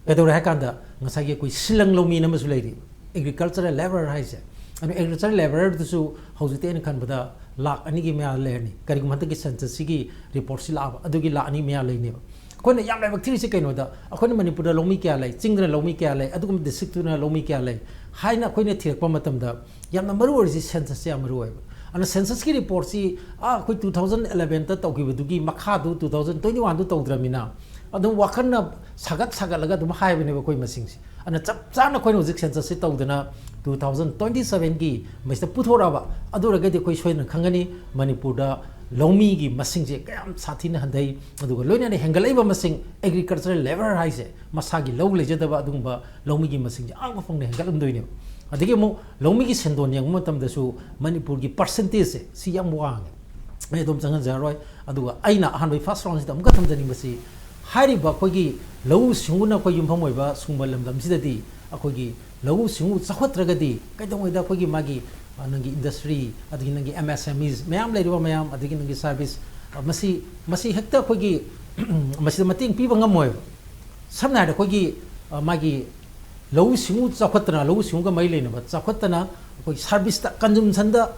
ꯀꯩꯗꯧꯔꯦ ꯍꯥꯏ ꯀꯥꯟꯗ, ꯉꯁꯥꯏꯒꯤ ꯑꯩꯈꯣꯏ ꯁꯤꯂꯪ ꯂꯧꯃꯤ ꯑꯃꯁꯨ ꯂꯩꯔꯤ, ꯑꯦꯒ꯭ꯔꯤꯀꯜꯆꯔꯦꯜ ꯂꯦꯕꯔ ꯍꯥꯏꯁꯦ꯫ ꯑꯗꯨ ꯑꯦꯒ꯭ꯔꯤꯀꯜꯆꯔꯦꯜ ꯂꯦꯕꯔꯗꯨꯁꯨ ꯍꯧꯖꯤꯛꯇꯤ ꯑꯩꯅ ꯈꯟꯕꯗ ꯂꯥꯛ ꯑꯅꯤꯒꯤ ꯃꯌꯥ ꯂꯩꯔꯅꯤ, ꯀꯔꯤꯒꯨꯝꯕ ꯍꯟꯗꯛꯀꯤ ꯁꯦꯟꯁꯁꯁꯤꯒꯤ ꯔꯤꯄꯣꯔꯠꯁꯤ ꯂꯥꯛꯑꯕ ꯑꯗꯨꯒꯤ ꯂꯥꯛ ꯑꯅꯤ ꯃꯌꯥ ꯂꯩꯅꯦꯕ꯫ ꯑꯩꯈꯣꯏꯅ ꯌꯥꯝ ꯂꯥꯏꯕꯛ ꯊꯤꯔꯤꯁꯤ ꯀꯩꯅꯣꯗ, ꯑꯩꯈꯣꯏꯅ ꯃꯅꯤꯄꯨꯔꯗ ꯂꯧꯃꯤ ꯀꯌꯥ ꯂꯩ, ꯆꯤꯡꯗꯅ ꯂꯧꯃꯤ ꯀꯌꯥ ꯂꯩ, ꯑꯗꯨꯒꯨꯝꯕ ꯗꯤꯁꯇ꯭ꯔꯤꯛꯇꯨꯅ ꯂꯧꯃꯤ ꯀꯌꯥ ꯂꯩ ꯍꯥꯏꯅ ꯑꯩꯈꯣꯏꯅ ꯊꯤꯔꯛꯄ ꯃꯇꯝꯗ, ꯌꯥꯝꯅ ꯃꯔꯨ ꯑꯣꯏꯔꯤꯁꯤ ꯁꯦꯟꯁꯁꯁꯦ ꯌꯥꯝ ꯃꯔꯨ ꯑꯣꯏꯕ꯫ ꯑꯗꯨꯅ ꯁꯦꯟꯁꯁꯀꯤ ꯔꯤꯄꯣꯔꯠꯁꯤ, ꯑꯥ, ꯑꯩꯈꯣꯏ ꯇꯨ ꯊꯥꯎꯖꯟ ꯑꯦꯂꯚꯦꯟꯗ ꯇꯧꯈꯤꯕꯗꯨꯒꯤ ꯃꯈꯥꯗꯨ ꯇꯨ ꯊꯥꯎꯖꯟ ꯇ꯭ꯋꯦꯟꯇꯤ ꯋꯥꯟꯗꯨ ꯇꯧꯗ꯭ꯔꯃꯤꯅ, ꯑꯗꯨꯝ ꯋꯥꯈꯜꯅ ꯁꯥꯒꯠ ꯁꯥꯒꯠꯂꯒ ꯑꯗꯨꯝ ꯍꯥꯏꯕꯅꯦꯕ ꯑꯩꯈꯣꯏ ꯃꯁꯤꯡꯁꯦ꯫ ꯑꯗꯨꯅ ꯆꯞ ꯆꯥꯅ ꯑꯩꯈꯣꯏꯅ ꯍꯧꯖꯤꯛ ꯁꯦꯟꯁꯁꯁꯤ ꯇꯧꯗꯅ, ꯇꯨ ꯊꯥꯎꯖꯟ ꯇ꯭ꯋꯦꯟꯇꯤ ꯁꯚꯦꯟꯒꯤ ꯃꯁꯤꯗ ꯄꯨꯊꯣꯔꯛꯑꯕ ꯑꯗꯨ ꯑꯣꯏꯔꯒꯗꯤ ꯑꯩꯈꯣꯏ ꯁꯣꯏꯗꯅ ꯈꯪꯒꯅꯤ ꯃꯅꯤꯄꯨꯔꯗ ꯂꯧꯃꯤꯒꯤ ꯃꯁꯤꯡꯁꯦ ꯀꯌꯥꯝ ꯁꯥꯊꯤꯅ ꯍꯟꯊꯩ, ꯑꯗꯨꯒ ꯂꯣꯏꯅꯅ ꯍꯦꯟꯒꯠꯂꯛꯏꯕ ꯃꯁꯤꯡ ꯑꯦꯒ꯭ꯔꯤꯀꯜꯆꯔꯦꯜ ꯂꯦꯕꯔ ꯍꯥꯏꯁꯦ ꯃꯁꯥꯒꯤ ꯂꯧ ꯂꯩꯖꯗꯕ ꯑꯗꯨꯒꯨꯝꯕ ꯂꯧꯃꯤꯒꯤ ꯃꯁꯤꯡꯁꯦ ꯑꯥ ꯃꯐꯝꯗ ꯍꯦꯟꯒꯠꯂꯝꯗꯣꯏꯅꯦꯕ꯫ ꯑꯗꯒꯤ ꯑꯃꯨꯛ ꯂꯧꯃꯤꯒꯤ ꯁꯦꯟꯗꯣꯟ ꯌꯦꯡꯕ ꯃꯇꯝꯗꯁꯨ ꯃꯅꯤꯄꯨꯔꯒꯤ ꯄꯥꯔꯁꯦꯟꯇꯦꯖꯁꯦ ꯁꯤ ꯌꯥꯝ ꯋꯥꯡꯉꯦ꯫ ꯑꯩ ꯑꯗꯨꯝ ꯆꯪꯍꯟꯖꯔꯔꯣꯏ꯫ ꯑꯗꯨꯒ ꯑꯩꯅ ꯑꯍꯥꯟꯕꯒꯤ ꯐꯥꯔꯁ ꯔꯥꯎꯟꯁꯤꯗ ꯑꯃꯨꯛꯀ ꯊꯝꯖꯅꯤꯡꯕꯁꯤ, ꯍꯥꯏꯔꯤꯕ ꯑꯩꯈꯣꯏꯒꯤ ꯂꯧꯎ ꯁꯤꯡꯎꯅ ꯑꯩꯈꯣꯏ ꯌꯨꯝꯐꯝ ꯑꯣꯏꯕ ꯁꯤꯒꯨꯝꯕ ꯂꯝꯗꯝꯁꯤꯗꯗꯤ ꯑꯩꯈꯣꯏꯒꯤ ꯂꯧꯎ ꯁꯤꯡꯎ ꯆꯥꯎꯈꯠꯇ꯭ꯔꯒꯗꯤ ꯀꯩꯗꯧꯉꯩꯗ ꯑꯩꯈꯣꯏꯒꯤ ꯃꯥꯒꯤ, ꯑ, ꯅꯪꯒꯤ ꯏꯟꯗꯁꯇ꯭ꯔꯤ, ꯑꯗꯒꯤ ꯅꯪꯒꯤ ꯑꯦꯝ ꯑꯦꯁ ꯑꯦꯝ ꯏꯁ ꯃꯌꯥꯝ ꯂꯩꯔꯤꯕ ꯃꯌꯥꯝ, ꯑꯗꯒꯤ ꯅꯪꯒꯤ ꯁꯥꯔꯚꯤꯁ, ꯑ, ꯃꯁꯤ, ꯃꯁꯤ ꯍꯦꯛꯇ ꯑꯩꯈꯣꯏꯒꯤ ꯃꯁꯤꯗ ꯃꯇꯦꯡ ꯄꯤꯕ ꯉꯝꯃꯣꯏꯕ꯫ ꯁꯝꯅ ꯍꯥꯏꯔꯕꯗ ꯑꯩꯈꯣꯏꯒꯤ, ꯑ, ꯃꯥꯒꯤ ꯂꯧꯎ ꯁꯤꯡꯎ ꯆꯥꯎꯈꯠꯇꯅ, ꯂꯧꯎ ꯁꯤꯡꯎꯒ ꯃꯔꯤ ꯂꯩꯅꯕ ꯆꯥꯎꯈꯠꯇꯅ ꯑꯩꯈꯣꯏ ꯁꯥꯔꯚꯤꯁꯇ, ꯀꯟꯖꯨꯝꯁꯟꯗ,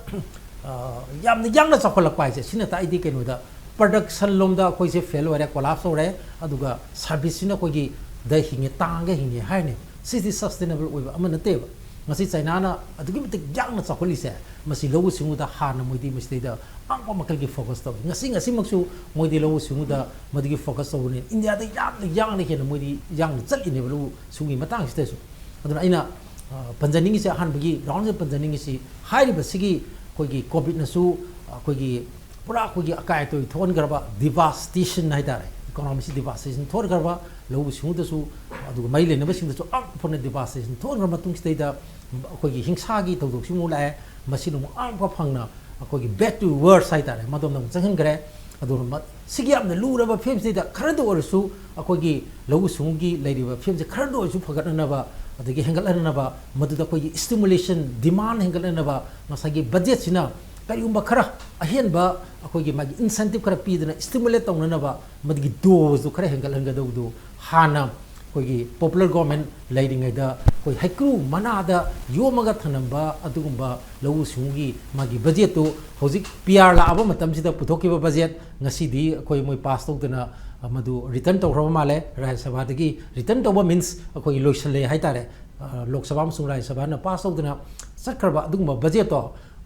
ꯑ, ꯌꯥꯝꯅ ꯌꯥꯡꯅ ꯆꯥꯎꯈꯠꯂꯛꯄ ꯍꯥꯏꯁꯦ, ꯁꯤꯅ ꯇꯥꯛꯏꯗꯤ ꯀꯩꯅꯣꯗ, ꯄ꯭ꯔꯗꯛꯁꯟ ꯂꯣꯝꯗ ꯑꯩꯈꯣꯏꯁꯦ ꯐꯦꯜ ꯑꯣꯏꯔꯦ, ꯀꯣꯂꯥꯞꯁ ꯇꯧꯔꯦ, ꯑꯗꯨꯒ ꯁꯥꯔꯚꯤꯁꯁꯤꯅ ꯑꯩꯈꯣꯏꯒꯤ ꯗ ꯍꯤꯡꯉꯦ, ꯇꯥꯡꯒ ꯍꯤꯡꯉꯦ ꯍꯥꯏꯅꯦ꯫ ꯁꯤꯗꯤ ꯁꯁꯇꯦꯅꯦꯕꯜ ꯑꯣꯏꯕ ꯑꯃ ꯅꯠꯇꯦꯕ꯫ ꯉꯁꯤ ꯆꯥꯏꯅꯥꯅ ꯑꯗꯨꯛꯀꯤ ꯃꯇꯤꯛ ꯌꯥꯡꯅ ꯆꯥꯎꯈꯠꯂꯤꯁꯦ, ꯃꯁꯤ ꯂꯧꯎ ꯁꯤꯡꯎꯗ ꯍꯥꯟꯅ ꯃꯣꯏꯗꯤ ꯃꯁꯤꯗꯩꯗ ꯑꯉꯛꯄ ꯃꯈꯜꯒꯤ ꯐꯣꯀꯁ ꯇꯧꯏ꯫ ꯉꯁꯤ, ꯉꯁꯤꯃꯛꯁꯨ ꯃꯣꯏꯗꯤ ꯂꯧꯎ ꯁꯤꯡꯎꯗ ꯃꯗꯨꯒꯤ ꯐꯣꯀꯁ ꯇꯧꯕꯅꯤꯅ ꯏꯟꯗꯤꯌꯥꯗ ꯌꯥꯝꯅ ꯌꯥꯡꯅ ꯍꯦꯟꯅ ꯃꯣꯏꯗꯤ ꯌꯥꯡꯅ ꯆꯠꯂꯤꯅꯦꯕ ꯂꯧꯎ ꯁꯤꯡꯎꯒꯤ ꯃꯇꯥꯡꯁꯤꯗꯁꯨ꯫ ꯑꯗꯨꯅ ꯑꯩꯅ, ꯑ, ꯄꯟꯖꯅꯤꯡꯉꯤꯁꯦ, ꯑꯍꯥꯟꯕꯒꯤ ꯔꯥꯎꯟꯁꯤꯗ ꯄꯟꯖꯅꯤꯡꯉꯤꯁꯤ, ꯍꯥꯏꯔꯤꯕꯁꯤꯒꯤ ꯑꯩꯈꯣꯏꯒꯤ ꯀꯣꯚꯤꯗꯅꯁꯨ ꯑꯩꯈꯣꯏꯒꯤ ꯄꯨꯔꯥ ꯑꯩꯈꯣꯏꯒꯤ ꯑꯀꯥꯏ ꯑꯇꯣꯏ ꯊꯣꯛꯍꯟꯈ꯭ꯔꯕ, ꯗꯤꯚꯥꯁꯇꯦꯁꯟ ꯍꯥꯏꯇꯥꯔꯦ, ꯏꯀꯣꯅꯣꯃꯤꯁꯤ ꯗꯤꯚꯥꯁꯇꯦꯁꯟ ꯊꯣꯛꯍꯟꯈ꯭ꯔꯕ, ꯂꯧꯎ ꯁꯤꯡꯎꯗꯁꯨ ꯑꯗꯨꯒ ꯃꯔꯤ ꯂꯩꯅꯕꯁꯤꯡꯗꯁꯨ ꯑꯃꯨꯛ ꯐꯅ ꯗꯤꯚꯥꯁꯇꯦꯁꯟ ꯊꯣꯛꯍꯟꯈ꯭ꯔ ꯃꯇꯨꯡꯁꯤꯗꯩꯗ ꯑꯩꯈꯣꯏꯒꯤ ꯍꯤꯡꯁꯥꯒꯤ ꯊꯧꯗꯣꯛꯁꯤꯃꯨꯛ ꯂꯥꯛꯑꯦ꯫ ꯃꯁꯤꯅ ꯑꯃꯨꯛ ꯑꯃꯨꯛꯀ ꯐꯪꯅ ꯑꯩꯈꯣꯏꯒꯤ back to worse ꯍꯥꯏꯇꯥꯔꯦ, ꯃꯗꯣꯝꯗ ꯑꯃꯨꯛ ꯆꯪꯍꯟꯈ꯭ꯔꯦ꯫ ꯑꯗꯨꯅ ꯃ-, ꯁꯤꯒꯤ ꯌꯥꯝꯅ ꯂꯨꯔꯕ ꯐꯤꯕꯝꯁꯤꯗ ꯈꯔꯗ ꯑꯣꯏꯔꯁꯨ ꯑꯩꯈꯣꯏꯒꯤ ꯂꯧꯎ ꯁꯤꯡꯎꯒꯤ ꯂꯩꯔꯤꯕ ꯐꯤꯕꯝꯁꯦ ꯈꯔꯗ ꯑꯣꯏꯔꯁꯨ ꯐꯒꯠꯅꯅꯕ, ꯑꯗꯒꯤ ꯍꯦꯟꯒꯠꯍꯟꯅꯕ, ꯃꯗꯨꯗ ꯑꯩꯈꯣꯏꯒꯤ ꯁ꯭ꯇꯤꯃꯨꯂꯦꯁꯟ, ꯗꯤꯃꯥꯟ ꯍꯦꯟꯒꯠꯍꯟꯅꯕ ꯉꯁꯥꯏꯒꯤ ꯕꯖꯦꯠꯁꯤꯅ ꯀꯔꯤꯒꯨꯝꯕ ꯈꯔ ꯑꯍꯦꯟꯕ ꯑꯩꯈꯣꯏꯒꯤ ꯃꯥꯒꯤ incentive ꯈꯔ ꯄꯤꯗꯅ stimulate ꯇꯧꯅꯅꯕ ꯃꯗꯨꯒꯤ doseꯇꯨ ꯈꯔ ꯍꯦꯟꯒꯠꯍꯟꯒꯗꯧꯕꯗꯨ ꯍꯥꯟꯅ ꯑꯩꯈꯣꯏꯒꯤ popular government ꯂꯩꯔꯤꯉꯩꯗ ꯑꯩꯈꯣꯏ ꯍꯩꯀ꯭ꯔꯨ ꯃꯅꯥꯗ ꯌꯣꯝꯃꯒ ꯊꯝꯂꯝꯕ ꯑꯗꯨꯒꯨꯝꯕ ꯂꯧꯎ ꯁꯤꯡꯎꯒꯤ ꯃꯥꯒꯤ budgetꯇꯨ ꯍꯧꯖꯤꯛ P R ꯂꯥꯛꯑꯕ ꯃꯇꯝꯁꯤꯗ ꯄꯨꯊꯣꯛꯈꯤꯕ budget ꯉꯁꯤꯗꯤ ꯑꯩꯈꯣꯏ ꯃꯣꯏ pass ꯇꯧꯗꯅ, ꯑ, ꯃꯗꯨ return ꯇꯧꯈ꯭ꯔꯕ ꯃꯥꯜꯂꯦ꯫ ꯔꯥꯖ꯭ꯌ ꯁꯚꯥꯗꯒꯤ return ꯇꯧꯕ means ꯑꯩꯈꯣꯏꯒꯤ ꯂꯣꯏꯁꯤꯜꯂꯦ ꯍꯥꯏꯇꯥꯔꯦ꯫ ꯑ, ꯂꯣꯛ ꯁꯚꯥ ꯑꯃꯁꯨꯡ ꯔꯥꯖ꯭ꯌ ꯁꯚꯥꯅ pass ꯇꯧꯗꯅ ꯆꯠꯈ꯭ꯔꯕ ꯑꯗꯨꯒꯨꯝꯕ budgetꯇꯣ,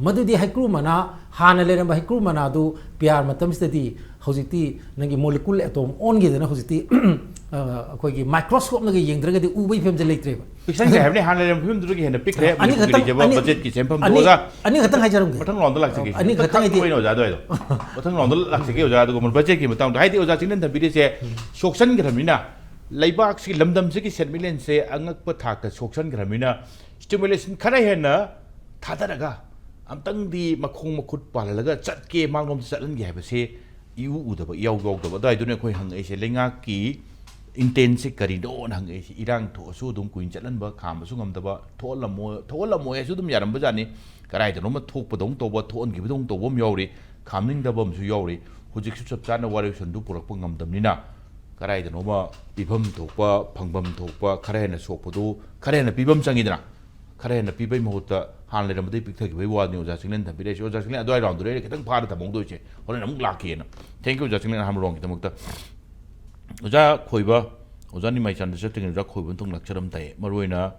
ꯃꯗꯨꯗꯤ ꯍꯩꯀ꯭ꯔꯨ ꯃꯅꯥ, ꯍꯥꯟꯅ ꯂꯩꯔꯝꯕ ꯍꯩꯀ꯭ꯔꯨ ꯃꯅꯥꯗꯨ P R ꯃꯇꯝꯁꯤꯗꯗꯤ ꯍꯧꯖꯤꯛꯇꯤ ꯅꯪꯒꯤ molecule atom ꯑꯣꯟꯈꯤꯗꯅ ꯍꯧꯖꯤꯛꯇꯤ, ꯑ, ꯑꯩꯈꯣꯏꯒꯤ microscopeꯅꯒ ꯌꯦꯡꯗ꯭ꯔꯒꯗꯤ ꯎꯕꯒꯤ ꯐꯤꯕꯝꯁꯦ ꯂꯩꯇ꯭ꯔꯦꯕ꯫ ꯄꯤꯛꯁꯟꯈ꯭ꯔꯦ ꯍꯥꯏꯕꯅꯤ, ꯍꯥꯟꯅ ꯂꯩꯔꯝꯕ ꯐꯤꯕꯝꯗꯨꯗꯒꯤ ꯍꯦꯟꯅ ꯄꯤꯛꯈ꯭ꯔꯦ꯫ ꯑꯅꯤ ꯃꯅꯤꯄꯨꯔꯒꯤ ꯈꯛꯇꯪ, ꯂꯩꯖꯕ ꯑꯅꯤ, budgetꯀꯤ ꯁꯦꯟꯐꯝꯗꯣ꯫ ꯑꯅꯤ, ꯑꯣꯖꯥ, ꯑꯅꯤ ꯈꯛꯇꯪ ꯍꯥꯏꯖꯔꯝꯒꯦ꯫ ꯃꯊꯪ roundꯗ ꯂꯥꯛꯆꯒꯦ꯫ ꯑꯅꯤ ꯈꯛꯇꯪ ꯍꯥꯏꯗꯤ ꯈꯥꯛꯄ ꯑꯣꯏꯅ ꯑꯣꯖꯥꯗꯣ ꯍꯥꯏꯗꯣ꯫ ꯃꯊꯪ roundꯗ ꯂꯥꯛꯆꯒꯦ ꯑꯣꯖꯥ, ꯑꯗꯨꯒ budgetꯀꯤ ꯃꯇꯥꯡꯗ꯫ ꯍꯥꯏꯗꯤ ꯑꯣꯖꯥ ꯆꯤꯡꯂꯦꯟ ꯊꯝꯕꯤꯔꯤꯁꯦ ꯁꯣꯛꯆꯟꯈ꯭ꯔꯕꯅꯤꯅ, ꯂꯩꯕꯥꯛꯁꯤ, ꯂꯝꯗꯝꯁꯤꯒꯤ ꯁꯦꯟꯃꯤꯠꯂꯣꯟꯁꯦ ꯑꯉꯛꯄ ꯊꯥꯛꯇ ꯁꯣꯛꯆꯟꯈ꯭ꯔꯕꯅꯤꯅ, stimulation ꯈꯔ ꯍꯦꯟꯅ ꯊꯥꯗꯔꯒ ꯑꯝꯇꯪꯗꯤ ꯃꯈꯣꯡ ꯃꯈꯨꯠ ꯄꯥꯜꯍꯜꯂꯒ ꯆꯠꯀꯦ, ꯃꯥꯡꯂꯣꯝꯗ ꯆꯠꯍꯟꯒꯦ ꯍꯥꯏꯕꯁꯦ ꯏꯎ ꯎꯗꯕ, ꯏꯌꯥꯎ ꯌꯥꯎꯗꯕ꯫ ꯑꯗꯨꯋꯥꯏꯗꯨꯅ ꯑꯩꯈꯣꯏ ꯍꯪꯉꯛꯏꯁꯦ, ꯂꯩꯉꯥꯛꯀꯤ intentꯁꯦ ꯀꯔꯤꯅꯣꯅ ꯍꯪꯉꯛꯏꯁꯦ꯫ ꯏꯔꯥꯡ ꯊꯣꯛꯑꯁꯨ ꯑꯗꯨꯝ ꯀꯨꯏꯅ ꯆꯠꯍꯟꯕ, ꯈꯥꯝꯕꯁꯨ ꯉꯝꯗꯕ, ꯊꯣꯛꯍꯜꯂꯝꯃꯣ-, ꯊꯣꯛꯍꯜꯂꯝꯃꯣꯏ ꯍꯥꯏꯁꯨ ꯑꯗꯨꯝ ꯌꯥꯔꯝꯕꯖꯥꯠꯅꯤ꯫ ꯀꯗꯥꯏꯗꯅꯣꯃ ꯊꯣꯛꯄꯗꯧꯅ ꯇꯧꯕ, ꯊꯣꯛꯍꯟꯈꯤꯕꯗꯧꯅ ꯇꯧꯕ ꯑꯃ ꯌꯥꯎꯔꯤ, ꯈꯥꯝꯅꯤꯡꯗꯕ ꯑꯃꯁꯨ ꯌꯥꯎꯔꯤ꯫ ꯍꯧꯖꯤꯛꯁꯨ ꯆꯞ ꯆꯥꯅ ꯋꯥꯔꯦꯞ ꯁꯟꯗꯨ ꯄꯨꯔꯛꯄ ꯉꯝꯗꯕꯅꯤꯅ, ꯀꯗꯥꯏꯗꯅꯣꯃ ꯄꯤꯐꯝ ꯊꯣꯛꯄ, ꯐꯪꯐꯝ ꯊꯣꯛꯄ, ꯈꯔ ꯍꯦꯟꯅ ꯁꯣꯛꯄꯗꯨ ꯈꯔ ꯍꯦꯟꯅ ꯄꯤꯕ ꯑꯃ ꯆꯪꯉꯤꯗꯅ꯫ ꯈꯔ ꯍꯦꯟꯅ ꯄꯤꯕꯩ ꯃꯍꯨꯠꯇ ꯍꯥꯟꯅ ꯂꯩꯔꯝꯕꯗꯒꯤ ꯄꯤꯛꯊꯈꯤꯕꯒꯤ ꯋꯥꯅꯤ ꯑꯣꯖꯥ ꯆꯤꯡꯂꯦꯟ ꯊꯝꯕꯤꯔꯛꯏꯁꯦ꯫ ꯑꯣꯖꯥ ꯆꯤꯡꯂꯦꯟ ꯑꯗꯨꯋꯥꯏ roundꯗꯨꯗ ꯑꯩꯅ ꯈꯤꯇꯪ ꯐꯥꯔ ꯊꯝꯍꯧꯗꯣꯏꯁꯦ, ꯍꯣꯔꯦꯟ ꯑꯃꯨꯛ ꯂꯥꯛꯀꯦꯅ꯫ Thank you ꯑꯣꯖꯥ ꯆꯤꯡꯂꯦꯟ ꯑꯍꯥꯟꯕ roundꯒꯤꯗꯃꯛꯇ꯫ ꯑꯣꯖꯥ ꯈꯣꯏꯕ, ꯑꯣꯖꯥ ꯅꯤꯃꯥꯏꯆꯥꯟꯗ ꯆꯠꯇ꯭ꯔꯤꯉꯩꯗ ꯑꯣꯖꯥ ꯈꯣꯏꯕ ꯑꯃꯇꯪ ꯂꯥꯛꯆꯔꯝ ꯇꯥꯏ꯫ ꯃꯔꯨꯑꯣꯏꯅ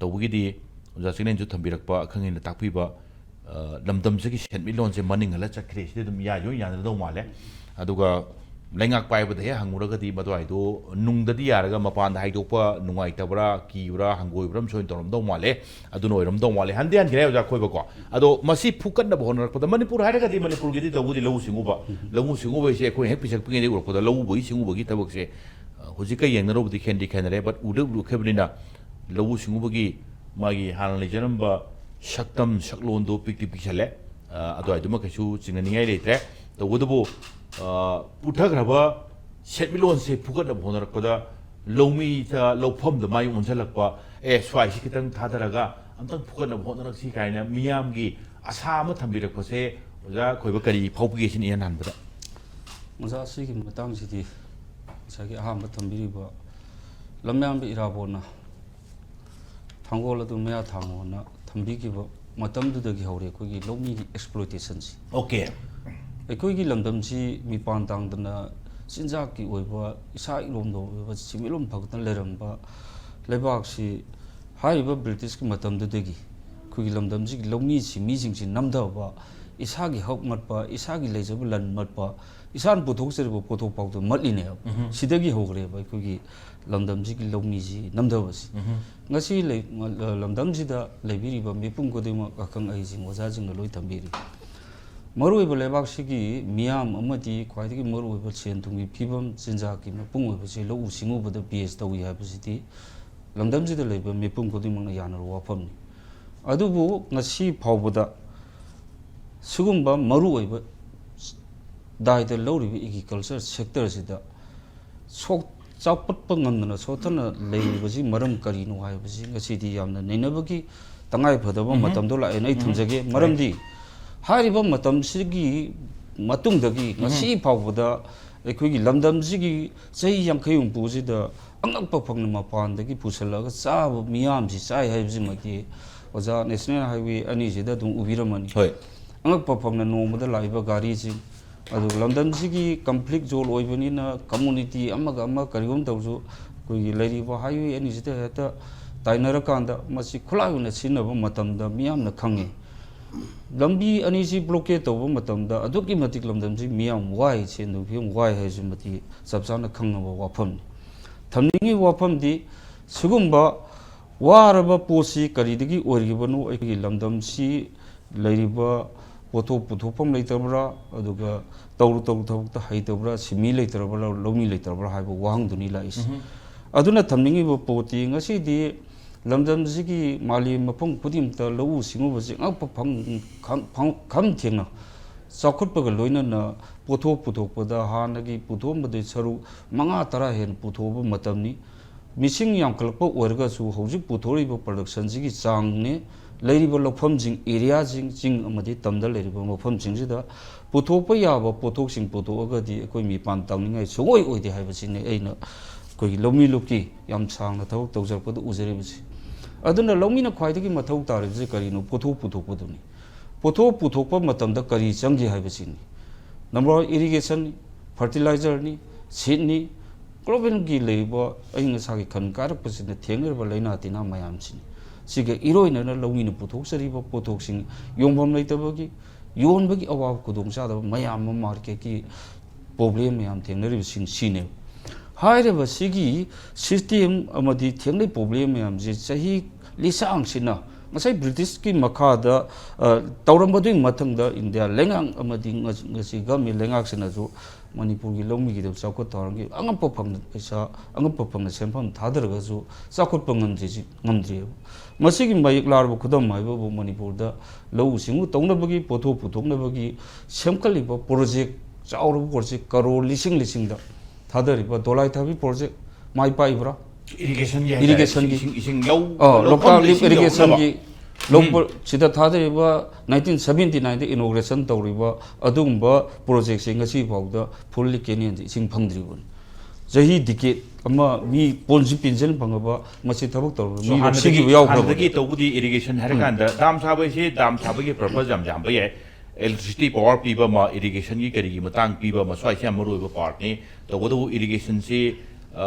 ꯇꯧꯕꯒꯤꯗꯤ ꯑꯣꯖꯥ ꯆꯤꯡꯂꯦꯟꯁꯨ ꯊꯝꯕꯤꯔꯛꯄ, ꯑꯈꯪ ꯑꯍꯩꯅ ꯇꯥꯛꯄꯤꯕ, ꯑ, ꯂꯝꯗꯝꯁꯤꯒꯤ ꯁꯦꯟꯃꯤꯠꯂꯣꯟꯁꯦ ꯃꯅꯤꯡ ꯍꯜꯂ ꯆꯠꯈ꯭ꯔꯦ꯫ ꯁꯤꯗꯤ ꯑꯗꯨꯝ ꯏꯌꯥ ꯂꯣꯏ ꯌꯥꯅꯗꯧ ꯃꯥꯜꯂꯦ꯫ ꯑꯗꯨꯒ ꯂꯩꯉꯥꯛ ꯄꯥꯏꯕꯗ ꯍꯦꯛ ꯍꯪꯉꯨꯔꯒꯗꯤ ꯃꯗꯨꯋꯥꯏꯗꯣ ꯅꯨꯡꯗꯗꯤ ꯌꯥꯔꯒ ꯃꯄꯥꯟꯗ ꯍꯥꯏꯗꯣꯛꯄ ꯅꯨꯡꯉꯥꯏꯇꯕ꯭ꯔꯥ, ꯀꯤꯕ꯭ꯔꯥ, ꯍꯪꯒꯣꯏꯕ꯭ꯔꯥ ꯑꯃ ꯁꯣꯏꯅ ꯇꯧꯔꯝꯗꯧ ꯃꯥꯜꯂꯦ꯫ ꯑꯗꯨꯅ ꯑꯣꯏꯔꯝꯗꯧ ꯃꯥꯜꯂꯦ꯫ ꯍꯟꯗꯤ ꯍꯟꯈ꯭ꯔꯦ ꯑꯣꯖꯥ ꯈꯣꯏꯕꯀꯣ꯫ ꯑꯗꯣ ꯃꯁꯤ ꯐꯨꯀꯠꯅꯕ ꯍꯣꯠꯅꯔꯛꯄꯗ, ꯃꯅꯤꯄꯨꯔ ꯍꯥꯏꯔꯒꯗꯤ ꯃꯅꯤꯄꯨꯔꯒꯤꯗꯤ ꯇꯧꯕꯗꯤ ꯂꯧꯎ ꯁꯤꯡꯎꯕ, ꯂꯧꯎ ꯁꯤꯡꯎꯕ ꯍꯥꯏꯁꯦ ꯑꯩꯈꯣꯏ ꯍꯦꯛ ꯄꯤꯁꯛ ꯄꯤꯛꯉꯩꯗꯒꯤ ꯎꯔꯛꯄꯗ ꯂꯧꯎꯕꯒꯤ ꯁꯤꯡꯎꯕꯒꯤ ꯊꯕꯛꯁꯦ, ꯑ, ꯍꯧꯖꯤꯛꯀ ꯌꯦꯡꯅꯔꯨꯕꯗꯤ ꯈꯦꯠꯅꯗꯤ ꯈꯦꯠꯅꯔꯦ꯫ But ꯎꯗ ꯎꯔꯛꯈꯤꯕꯅꯤꯅ ꯂꯧꯎ ꯁꯤꯡꯎꯕꯒꯤ ꯃꯥꯒꯤ ꯍꯥꯟꯅ ꯂꯩꯖꯔꯝꯕ ꯁꯛꯇꯝ ꯁꯛꯂꯣꯟꯗꯣ ꯄꯤꯛꯇꯤ ꯄꯤꯛꯁꯜꯂꯦ꯫ ꯑ, ꯑꯗꯨꯋꯥꯏꯗꯨꯃ ꯀꯩꯁꯨ ꯆꯤꯡꯅꯅꯤꯡꯉꯥꯏ ꯂꯩꯇ꯭ꯔꯦ꯫ ꯇꯧꯕꯇꯕꯨ, ꯑ, ꯄꯨꯊꯈ꯭ꯔꯕ ꯁꯦꯟꯃꯤꯠꯂꯣꯟꯁꯦ ꯐꯨꯒꯠꯅꯕ ꯍꯣꯠꯅꯔꯛꯄꯗ ꯂꯧꯃꯤꯗ, ꯂꯧꯐꯝꯗ ꯃꯥꯏ ꯑꯣꯟꯁꯤꯜꯂꯛꯄ, "ꯑꯦ, ꯁ꯭ꯋꯥꯏꯁꯤ ꯈꯤꯇꯪ ꯊꯥꯗꯔꯒ ꯑꯝꯇꯪ ꯐꯨꯒꯠꯅꯕ ꯍꯣꯠꯅꯔꯛꯁꯤ" ꯀꯥꯏꯅ ꯃꯤꯌꯥꯝꯒꯤ ꯑꯁꯥ ꯑꯃ ꯊꯝꯕꯤꯔꯛꯄꯁꯦ ꯑꯣꯖꯥ ꯈꯣꯏꯕ ꯀꯔꯤ ꯐꯥꯎꯕꯤꯒꯦ ꯁꯤꯅꯤ ꯏꯍꯥꯟ ꯍꯥꯟꯕꯗ? ꯑꯣꯖꯥ, ꯁꯤꯒꯤ ꯃꯇꯥꯡꯁꯤꯗꯤ ꯉꯁꯥꯏꯒꯤ ꯑꯍꯥꯟꯕ ꯊꯝꯕꯤꯔꯤꯕ ꯂꯝꯌꯥꯟꯕ ꯏꯔꯥꯕꯣꯠꯅ ꯊꯥꯡꯒꯣꯜ ꯑꯗꯨ ꯃꯌꯥ ꯊꯥꯡꯉꯣꯅ ꯊꯝꯕꯤꯈꯤꯕ ꯃꯇꯝꯗꯨꯗꯒꯤ ꯍꯧꯔꯦ ꯑꯩꯈꯣꯏꯒꯤ ꯂꯧꯃꯤꯒꯤ ꯑꯦꯛꯁꯄ꯭ꯂꯣꯏꯇꯦꯁꯟꯁꯤ꯫ ꯑꯣꯀꯦ꯫ ꯑꯩꯈꯣꯏꯒꯤ ꯂꯝꯗꯝꯁꯤ ꯃꯤꯄꯥꯟ ꯇꯥꯡꯗꯅ ꯆꯤꯟꯖꯥꯛꯀꯤ ꯑꯣꯏꯕ ꯏꯁꯥ ꯏꯔꯣꯝꯗꯣꯝ ꯑꯣꯏꯕ ꯁꯦꯟꯃꯤꯠꯂꯣꯟ ꯐꯒꯠꯇꯅ ꯂꯩꯔꯝꯕ ꯂꯩꯕꯥꯛꯁꯤ ꯍꯥꯏꯔꯤꯕ ꯕ꯭ꯔꯤꯇꯤꯁꯀꯤ ꯃꯇꯝꯗꯨꯗꯒꯤ ꯑꯩꯈꯣꯏꯒꯤ ꯂꯝꯗꯝꯁꯤꯒꯤ ꯂꯧꯃꯤ ꯁꯤꯟꯃꯤꯁꯤꯡꯁꯤ ꯅꯝꯊꯕ, ꯏꯁꯥꯒꯤ ꯍꯛ ꯃꯠꯄ, ꯏꯁꯥꯒꯤ ꯂꯩꯖꯕ ꯂꯟ ꯃꯠꯄ, ꯏꯁꯥꯅ ꯄꯨꯊꯣꯛꯆꯔꯤꯕ ꯄꯣꯠꯊꯣꯛ ꯐꯥꯎꯗ ꯃꯠꯂꯤꯅꯦꯕ꯫ ꯁꯤꯗꯒꯤ ꯍꯧꯈ꯭ꯔꯦꯕ ꯑꯩꯈꯣꯏꯒꯤ ꯂꯝꯗꯝꯁꯤꯒꯤ ꯂꯧꯃꯤꯁꯤ ꯅꯝꯊꯕꯁꯤ꯫ ꯉꯁꯤ ꯂꯩ-, ꯂꯝꯗꯝꯁꯤꯗ ꯂꯩꯕꯤꯔꯤꯕ ꯃꯤꯄꯨꯝ ꯈꯨꯗꯤꯡꯃꯛ ꯑꯈꯪ ꯑꯍꯩꯁꯤꯡ ꯑꯣꯖꯥꯁꯤꯡꯅ ꯂꯣꯏ ꯊꯝꯕꯤꯔꯤ꯫ ꯃꯔꯨꯑꯣꯏꯕ ꯂꯩꯕꯥꯛꯁꯤꯒꯤ ꯃꯤꯌꯥꯝ ꯑꯃꯗꯤ ꯈ꯭ꯋꯥꯏꯗꯒꯤ ꯃꯔꯨꯑꯣꯏꯕ ꯁꯦꯟ ꯊꯨꯝꯒꯤ ꯐꯤꯕꯝ, ꯆꯤꯟꯖꯥꯛꯀꯤ ꯃꯄꯨꯡ ꯑꯣꯏꯕꯁꯤ ꯂꯧꯎ ꯁꯤꯡꯎꯕꯗ ꯕꯦꯖ ꯇꯧꯏ ꯍꯥꯏꯕꯁꯤꯗꯤ ꯂꯝꯗꯝꯁꯤꯗ ꯂꯩꯕ ꯃꯤꯄꯨꯝ ꯈꯨꯗꯤꯡꯃꯛꯅ ꯌꯥꯅꯔꯕ ꯋꯥꯐꯝꯅꯤ꯫ ꯑꯗꯨꯕꯨ ꯉꯁꯤ ꯐꯥꯎꯕꯗ ꯁꯤꯒꯨꯝꯕ ꯃꯔꯨꯑꯣꯏꯕ ꯗꯥꯏꯇ ꯂꯧꯔꯤꯕ ꯑꯦꯒ꯭ꯔꯤꯀꯜꯆꯔ ꯁꯦꯛꯇꯔꯁꯤꯗ ꯁꯣꯛ-, ꯆꯥꯎꯈꯠꯄ ꯉꯝꯗꯅ ꯁꯣꯠꯊꯅ ꯂꯩꯔꯤꯕꯁꯤ ꯃꯔꯝ ꯀꯔꯤꯅꯣ ꯍꯥꯏꯕꯁꯤ ꯉꯁꯤꯗꯤ ꯌꯥꯝꯅ ꯅꯩꯅꯕꯒꯤ ꯇꯉꯥꯏ ꯐꯗꯕ ꯃꯇꯝꯗꯣ ꯂꯥꯛꯑꯦꯅ ꯑꯩ ꯊꯝꯖꯒꯦ꯫ ꯃꯔꯝꯗꯤ ꯍꯥꯏꯔꯤꯕ ꯃꯇꯝꯁꯤꯒꯤ ꯃꯇꯨꯡꯗꯒꯤ ꯉꯁꯤ ꯐꯥꯎꯕꯗ ꯑꯩꯈꯣꯏꯒꯤ ꯂꯝꯗꯝꯁꯤꯒꯤ ꯆꯍꯤ ꯌꯥꯡꯈꯩ ꯍꯨꯝꯐꯨꯁꯤꯗ ꯑꯉꯛꯄ ꯐꯪꯅ ꯃꯄꯥꯟꯗꯒꯤ ꯄꯨꯁꯤꯜꯂꯒ ꯆꯥꯕ ꯃꯤꯌꯥꯝꯁꯤ ꯆꯥꯏ ꯍꯥꯏꯕꯁꯤꯃꯛꯇꯤ ꯑꯣꯖꯥ ꯅꯦꯁꯅꯦꯜ ꯍꯥꯏꯋꯦ ꯑꯅꯤꯁꯤꯗ ꯑꯗꯨꯝ ꯎꯕꯤꯔꯝꯃꯅꯤ꯫ ꯍꯣꯏ꯫ ꯑꯉꯛꯄ ꯐꯪꯅ ꯅꯣꯡꯃꯗ ꯂꯥꯛꯏꯕ ꯒꯥꯔꯤꯁꯤꯡ, ꯑꯗꯨꯒ ꯂꯝꯗꯝꯁꯤꯒꯤ ꯀꯟꯐ꯭ꯂꯤꯛ ꯖꯣꯟ ꯑꯣꯏꯕꯅꯤꯅ ꯀꯝꯃꯨꯅꯤꯇꯤ ꯑꯃꯒ ꯑꯃ ꯀꯔꯤꯒꯨꯝꯕ ꯇꯧꯔꯁꯨ ꯑꯩꯈꯣꯏꯒꯤ ꯂꯩꯔꯤꯕ ꯍꯥꯏꯋꯦ ꯑꯅꯤꯁꯤꯗ ꯍꯦꯛꯇ ꯇꯥꯏꯅꯔꯀꯥꯟꯗ ꯃꯁꯤ ꯈꯨꯠꯂꯥꯏ ꯑꯣꯏꯅ ꯁꯤꯖꯤꯟꯅꯕ ꯃꯇꯝꯗ ꯃꯤꯌꯥꯝꯅ ꯈꯪꯉꯤ꯫ ꯂꯝꯕꯤ ꯑꯅꯤꯁꯤ ꯕ꯭ꯂꯣꯀꯦꯠ ꯇꯧꯕ ꯃꯇꯝꯗ ꯑꯗꯨꯛꯀꯤ ꯃꯇꯤꯛ ꯂꯝꯗꯝꯁꯤ ꯃꯤꯌꯥꯝ ꯋꯥꯏ, ꯁꯦꯟ ꯊꯨꯝꯒꯤ ꯐꯤꯕꯝ ꯋꯥꯏ ꯍꯥꯏꯕꯁꯤꯃꯗꯤ ꯆꯞ ꯆꯥꯅ ꯈꯪꯉꯕ ꯋꯥꯐꯝꯅꯤ꯫ ꯊꯝꯅꯤꯡꯉꯤꯕ ꯋꯥꯐꯝꯗꯤ ꯁꯤꯒꯨꯝꯕ ꯋꯥꯔꯕ ꯄꯣꯠꯁꯤ ꯀꯔꯤꯗꯒꯤ ꯑꯣꯏꯔꯤꯕꯅꯣ? ꯑꯩꯈꯣꯏꯒꯤ ꯂꯝꯗꯝꯁꯤ ꯂꯩꯔꯤꯕ ꯄꯣꯠꯊꯣꯛ ꯄꯨꯊꯣꯛꯐꯝ ꯂꯩꯇꯕ꯭ꯔꯥ, ꯑꯗꯨꯒ ꯇꯧꯔꯨ ꯇꯧꯔꯨ ꯊꯕꯛꯇ ꯍꯩꯇꯕ꯭ꯔꯥ, ꯁꯤꯟꯃꯤ ꯂꯩꯇ꯭ꯔꯕ꯭ꯔꯥ, ꯂꯧꯃꯤ ꯂꯩꯇ꯭ꯔꯕ꯭ꯔꯥ ꯍꯥꯏꯕ ꯋꯥꯍꯪꯗꯨꯅꯤ ꯂꯥꯛꯏꯁꯦ꯫ ꯑꯗꯨꯅ ꯊꯝꯅꯤꯡꯉꯤꯕ ꯄꯣꯠꯇꯤ ꯉꯁꯤꯗꯤ ꯂꯝꯗꯝꯁꯤꯒꯤ ꯃꯥꯂꯦꯝ ꯃꯐꯝ ꯈꯨꯗꯤꯡꯃꯛꯇ ꯂꯧꯎ ꯁꯤꯡꯎꯕꯁꯤ ꯑꯉꯛꯄ ꯐꯪ-, ꯈꯝ-, ꯐꯪ-, ꯈꯝ ꯊꯦꯡꯅ ꯆꯥꯎꯈꯠꯄꯒ ꯂꯣꯏꯅꯅ ꯄꯣꯠꯊꯣꯛ ꯄꯨꯊꯣꯛꯄꯗ ꯍꯥꯟꯅꯒꯤ ꯄꯨꯊꯣꯛꯑꯝꯕꯗꯩ ꯁꯔꯨꯛ ꯃꯉꯥ ꯇꯔꯥ ꯍꯦꯟꯅ ꯄꯨꯊꯣꯛꯑꯕ ꯃꯇꯝꯅꯤ꯫ ꯃꯤꯁꯤꯡ ꯌꯥꯝꯈꯠꯂꯛꯄ ꯑꯣꯏꯔꯒꯁꯨ ꯍꯧꯖꯤꯛ ꯄꯨꯊꯣꯔꯛꯏꯕ ꯄ꯭ꯔꯗꯛꯁꯟꯁꯤꯒꯤ ꯆꯥꯡꯅꯦ, ꯂꯩꯔꯤꯕ ꯂꯧꯐꯝꯁꯤꯡ, ꯑꯦꯔꯤꯌꯥꯁꯤꯡ, ꯆꯤꯡ ꯑꯃꯗꯤ ꯇꯝꯗ ꯂꯩꯔꯤꯕ ꯃꯐꯝꯁꯤꯡꯁꯤꯗ ꯄꯨꯊꯣꯛꯄ ꯌꯥꯕ ꯄꯣꯠꯊꯣꯛꯁꯤꯡ ꯄꯨꯊꯣꯛꯑꯒꯗꯤ ꯑꯩꯈꯣꯏ ꯃꯤꯄꯥꯟ ꯇꯥꯡꯅꯤꯡꯉꯥꯏ ꯁꯨꯡꯑꯣꯏ ꯑꯣꯏꯗꯦ ꯍꯥꯏꯕꯁꯤꯅꯤ ꯑꯩꯅ ꯑꯩꯈꯣꯏꯒꯤ ꯂꯧꯃꯤ ꯂꯨꯞꯀꯤ ꯌꯥꯝ ꯁꯥꯡꯅ ꯊꯕꯛ ꯇꯧꯖꯔꯛꯄꯗ ꯎꯖꯔꯤꯕꯁꯤ꯫ ꯑꯗꯨꯅ ꯂꯧꯃꯤꯅ ꯈ꯭ꯋꯥꯏꯗꯒꯤ ꯃꯊꯧ ꯇꯥꯔꯤꯕꯁꯤ ꯀꯔꯤꯅꯣ? ꯄꯣꯠꯊꯣꯛ ꯄꯨꯊꯣꯛꯄꯗꯨꯅꯤ꯫ ꯄꯣꯠꯊꯣꯛ ꯄꯨꯊꯣꯛꯄ ꯃꯇꯝꯗ ꯀꯔꯤ ꯆꯪꯒꯦ ꯍꯥꯏꯕꯁꯤꯅꯤ꯫ ꯅꯝꯕꯔ ꯋꯥꯟ ꯏꯔꯤꯒꯦꯁꯟꯅꯤ, ꯐꯔꯇꯤꯂꯥꯏꯖꯔꯅꯤ, ꯁꯤꯠꯅꯤ, ꯒ꯭ꯂꯣꯕꯦꯜꯒꯤ ꯂꯩꯔꯤꯕ ꯑꯏꯪ ꯑꯁꯥꯒꯤ ꯈꯟ ꯀꯥꯏꯔꯛꯄꯁꯤꯅ ꯊꯦꯡꯅꯔꯤꯕ ꯂꯥꯏꯅꯥ ꯇꯤꯟꯅꯥ ꯃꯌꯥꯝꯁꯤꯅꯤ꯫ ꯁꯤꯒ ꯏꯔꯣꯏꯅꯅ ꯂꯧꯃꯤꯅ ꯄꯨꯊꯣꯛꯆꯔꯤꯕ ꯄꯣꯠꯊꯣꯛꯁꯤꯡ ꯌꯣꯟꯐꯝ ꯂꯩꯇꯕꯒꯤ, ꯌꯣꯟꯕꯒꯤ ꯑꯋꯥꯕ ꯈꯨꯗꯣꯡꯆꯥꯗꯕ ꯃꯌꯥꯝ ꯑꯃ, ꯃꯥꯔꯀꯦꯠꯀꯤ ꯄ꯭ꯔꯣꯕ꯭ꯂꯦꯝ ꯃꯌꯥꯝ ꯊꯦꯡꯅꯔꯤꯕꯁꯤꯡ ꯁꯤꯅꯦꯕ꯫ ꯍꯥꯏꯔꯤꯕ ꯁꯤꯒꯤ ꯁꯤꯁꯇꯦꯝ ꯑꯃꯗꯤ ꯊꯦꯡꯅꯩ ꯄ꯭ꯔꯣꯕ꯭ꯂꯦꯝ ꯃꯌꯥꯝꯁꯦ ꯆꯍꯤ ꯂꯤꯁꯥꯡꯁꯤꯅ ꯉꯁꯥꯏ ꯕ꯭ꯔꯤꯇꯤꯁꯀꯤ ꯃꯈꯥꯗ, ꯑ, ꯇꯧꯔꯝꯕꯗꯨꯒꯤ ꯃꯊꯪꯗ ꯏꯟꯗꯤꯌꯥ ꯂꯩꯉꯥꯛ ꯑꯃꯗꯤ ꯉ-, ꯉꯁꯤ ꯒꯚꯔꯟꯃꯦꯟ ꯂꯩꯉꯥꯛꯁꯤꯅꯁꯨ ꯃꯅꯤꯄꯨꯔꯒꯤ ꯂꯧꯃꯤꯒꯤꯗꯃꯛ ꯆꯥꯎꯈꯠ ꯊꯧꯔꯥꯡꯒꯤ ꯑꯉꯝꯕ ꯐꯪꯅ ꯄꯩꯁꯥ, ꯑꯉꯝꯕ ꯐꯪꯅ ꯁꯦꯟꯐꯝ ꯊꯥꯗꯔꯒꯁꯨ ꯆꯥꯎꯈꯠꯄ ꯉꯝꯗ꯭ꯔꯤꯁꯤ, ꯉꯝꯗ꯭ꯔꯤꯑꯕ꯫ ꯃꯁꯤꯒꯤ ꯃꯌꯦꯛ ꯂꯥꯔꯕ ꯈꯨꯗꯝ ꯍꯥꯏꯕꯕꯨ ꯃꯅꯤꯄꯨꯔꯗ ꯂꯧꯎ ꯁꯤꯡꯎ ꯇꯧꯅꯕꯒꯤ, ꯄꯣꯠꯊꯣꯛ ꯄꯨꯊꯣꯛꯅꯕꯒꯤ ꯁꯦꯝꯒꯠꯂꯤꯕ ꯄ꯭ꯔꯣꯖꯦꯛ, ꯆꯥꯎꯔꯕ ꯄ꯭ꯔꯣꯖꯦꯛ ꯀꯔꯣꯔ ꯂꯤꯁꯤꯡ ꯂꯤꯁꯤꯡꯗ ꯊꯥꯗꯔꯤꯕ ꯗꯣꯂꯥꯏ ꯊꯥꯕꯤ ꯄ꯭ꯔꯣꯖꯦꯛ ꯃꯥꯏ ꯄꯥꯛꯏꯕ꯭ꯔꯥ? ꯏꯔꯤꯒꯦꯁꯟꯒꯤ ꯍꯥꯏꯇꯥꯔꯦ, ꯏꯔꯤꯒꯦꯁꯟꯒꯤ꯫ ꯏꯁꯤꯡ, ꯏꯁꯤꯡ ꯂꯧ, ꯑ, ꯂꯧꯐꯝꯗ ꯂꯣꯛꯇꯥꯛ ꯂꯤꯞ ꯏꯁꯤꯡ ꯌꯧꯅꯕ꯫ ꯏꯔꯤꯒꯦꯁꯟꯒꯤ ꯂꯧꯕ ꯁꯤꯗ ꯊꯥꯗꯔꯤꯕ ꯅꯥꯏꯟꯇꯤꯟ ꯁꯚꯦꯟꯇꯤ ꯅꯥꯏꯟꯗ ꯏꯅꯣꯒ꯭ꯔꯦꯁꯟ ꯇꯧꯔꯤꯕ ꯑꯗꯨꯒꯨꯝꯕ ꯄ꯭ꯔꯣꯖꯦꯛꯁꯦ ꯉꯁꯤ ꯐꯥꯎꯗ ꯐꯨꯜꯂꯤ ꯀꯦꯅꯦꯜꯗ ꯏꯁꯤꯡ ꯐꯪꯗ꯭ꯔꯤꯕꯅꯤ꯫ ꯆꯍꯤ ꯗꯤꯀꯦꯠ ꯑꯃ ꯃꯤ ꯄꯣꯟꯁꯤ ꯄꯦꯟꯁꯟ ꯐꯪꯉꯕ ꯃꯁꯤ ꯊꯕꯛ ꯇꯧꯔꯕ So, ꯃꯤ ꯍꯥꯟꯅꯗꯒꯤ, ꯁꯤꯈꯤꯕ ꯌꯥꯎꯈ꯭ꯔꯕꯅꯤ꯫ ꯍꯥꯟꯅꯗꯒꯤ ꯇꯧꯕꯗꯤ ꯏꯔꯤꯒꯦꯁꯟ ꯍꯥꯏꯔꯀꯥꯟꯗ ꯗꯥꯝ ꯁꯥꯕ ꯍꯥꯏꯁꯤ, ꯗꯥꯝ ꯁꯥꯕꯒꯤ ꯄꯔꯄꯁ ꯌꯥꯝ ꯌꯥꯝꯕ ꯌꯥꯏ꯫ ꯏꯂꯦꯛꯇ꯭ꯔꯤꯁꯤꯇꯤ ꯄꯋꯥꯔ ꯄꯤꯕ ꯑꯃ, ꯏꯔꯤꯒꯦꯁꯟꯒꯤ ꯀꯔꯤꯒꯤ ꯃꯇꯥꯡ ꯄꯤꯕ ꯑꯃ, ꯁ꯭ꯋꯥꯏꯁꯦ ꯌꯥꯝ ꯃꯔꯨ ꯑꯣꯏꯕ ꯄꯥꯔꯠꯅꯤ꯫ ꯇꯧꯕꯇꯕꯨ ꯏꯔꯤꯒꯦꯁꯟꯁꯤ, ꯑ,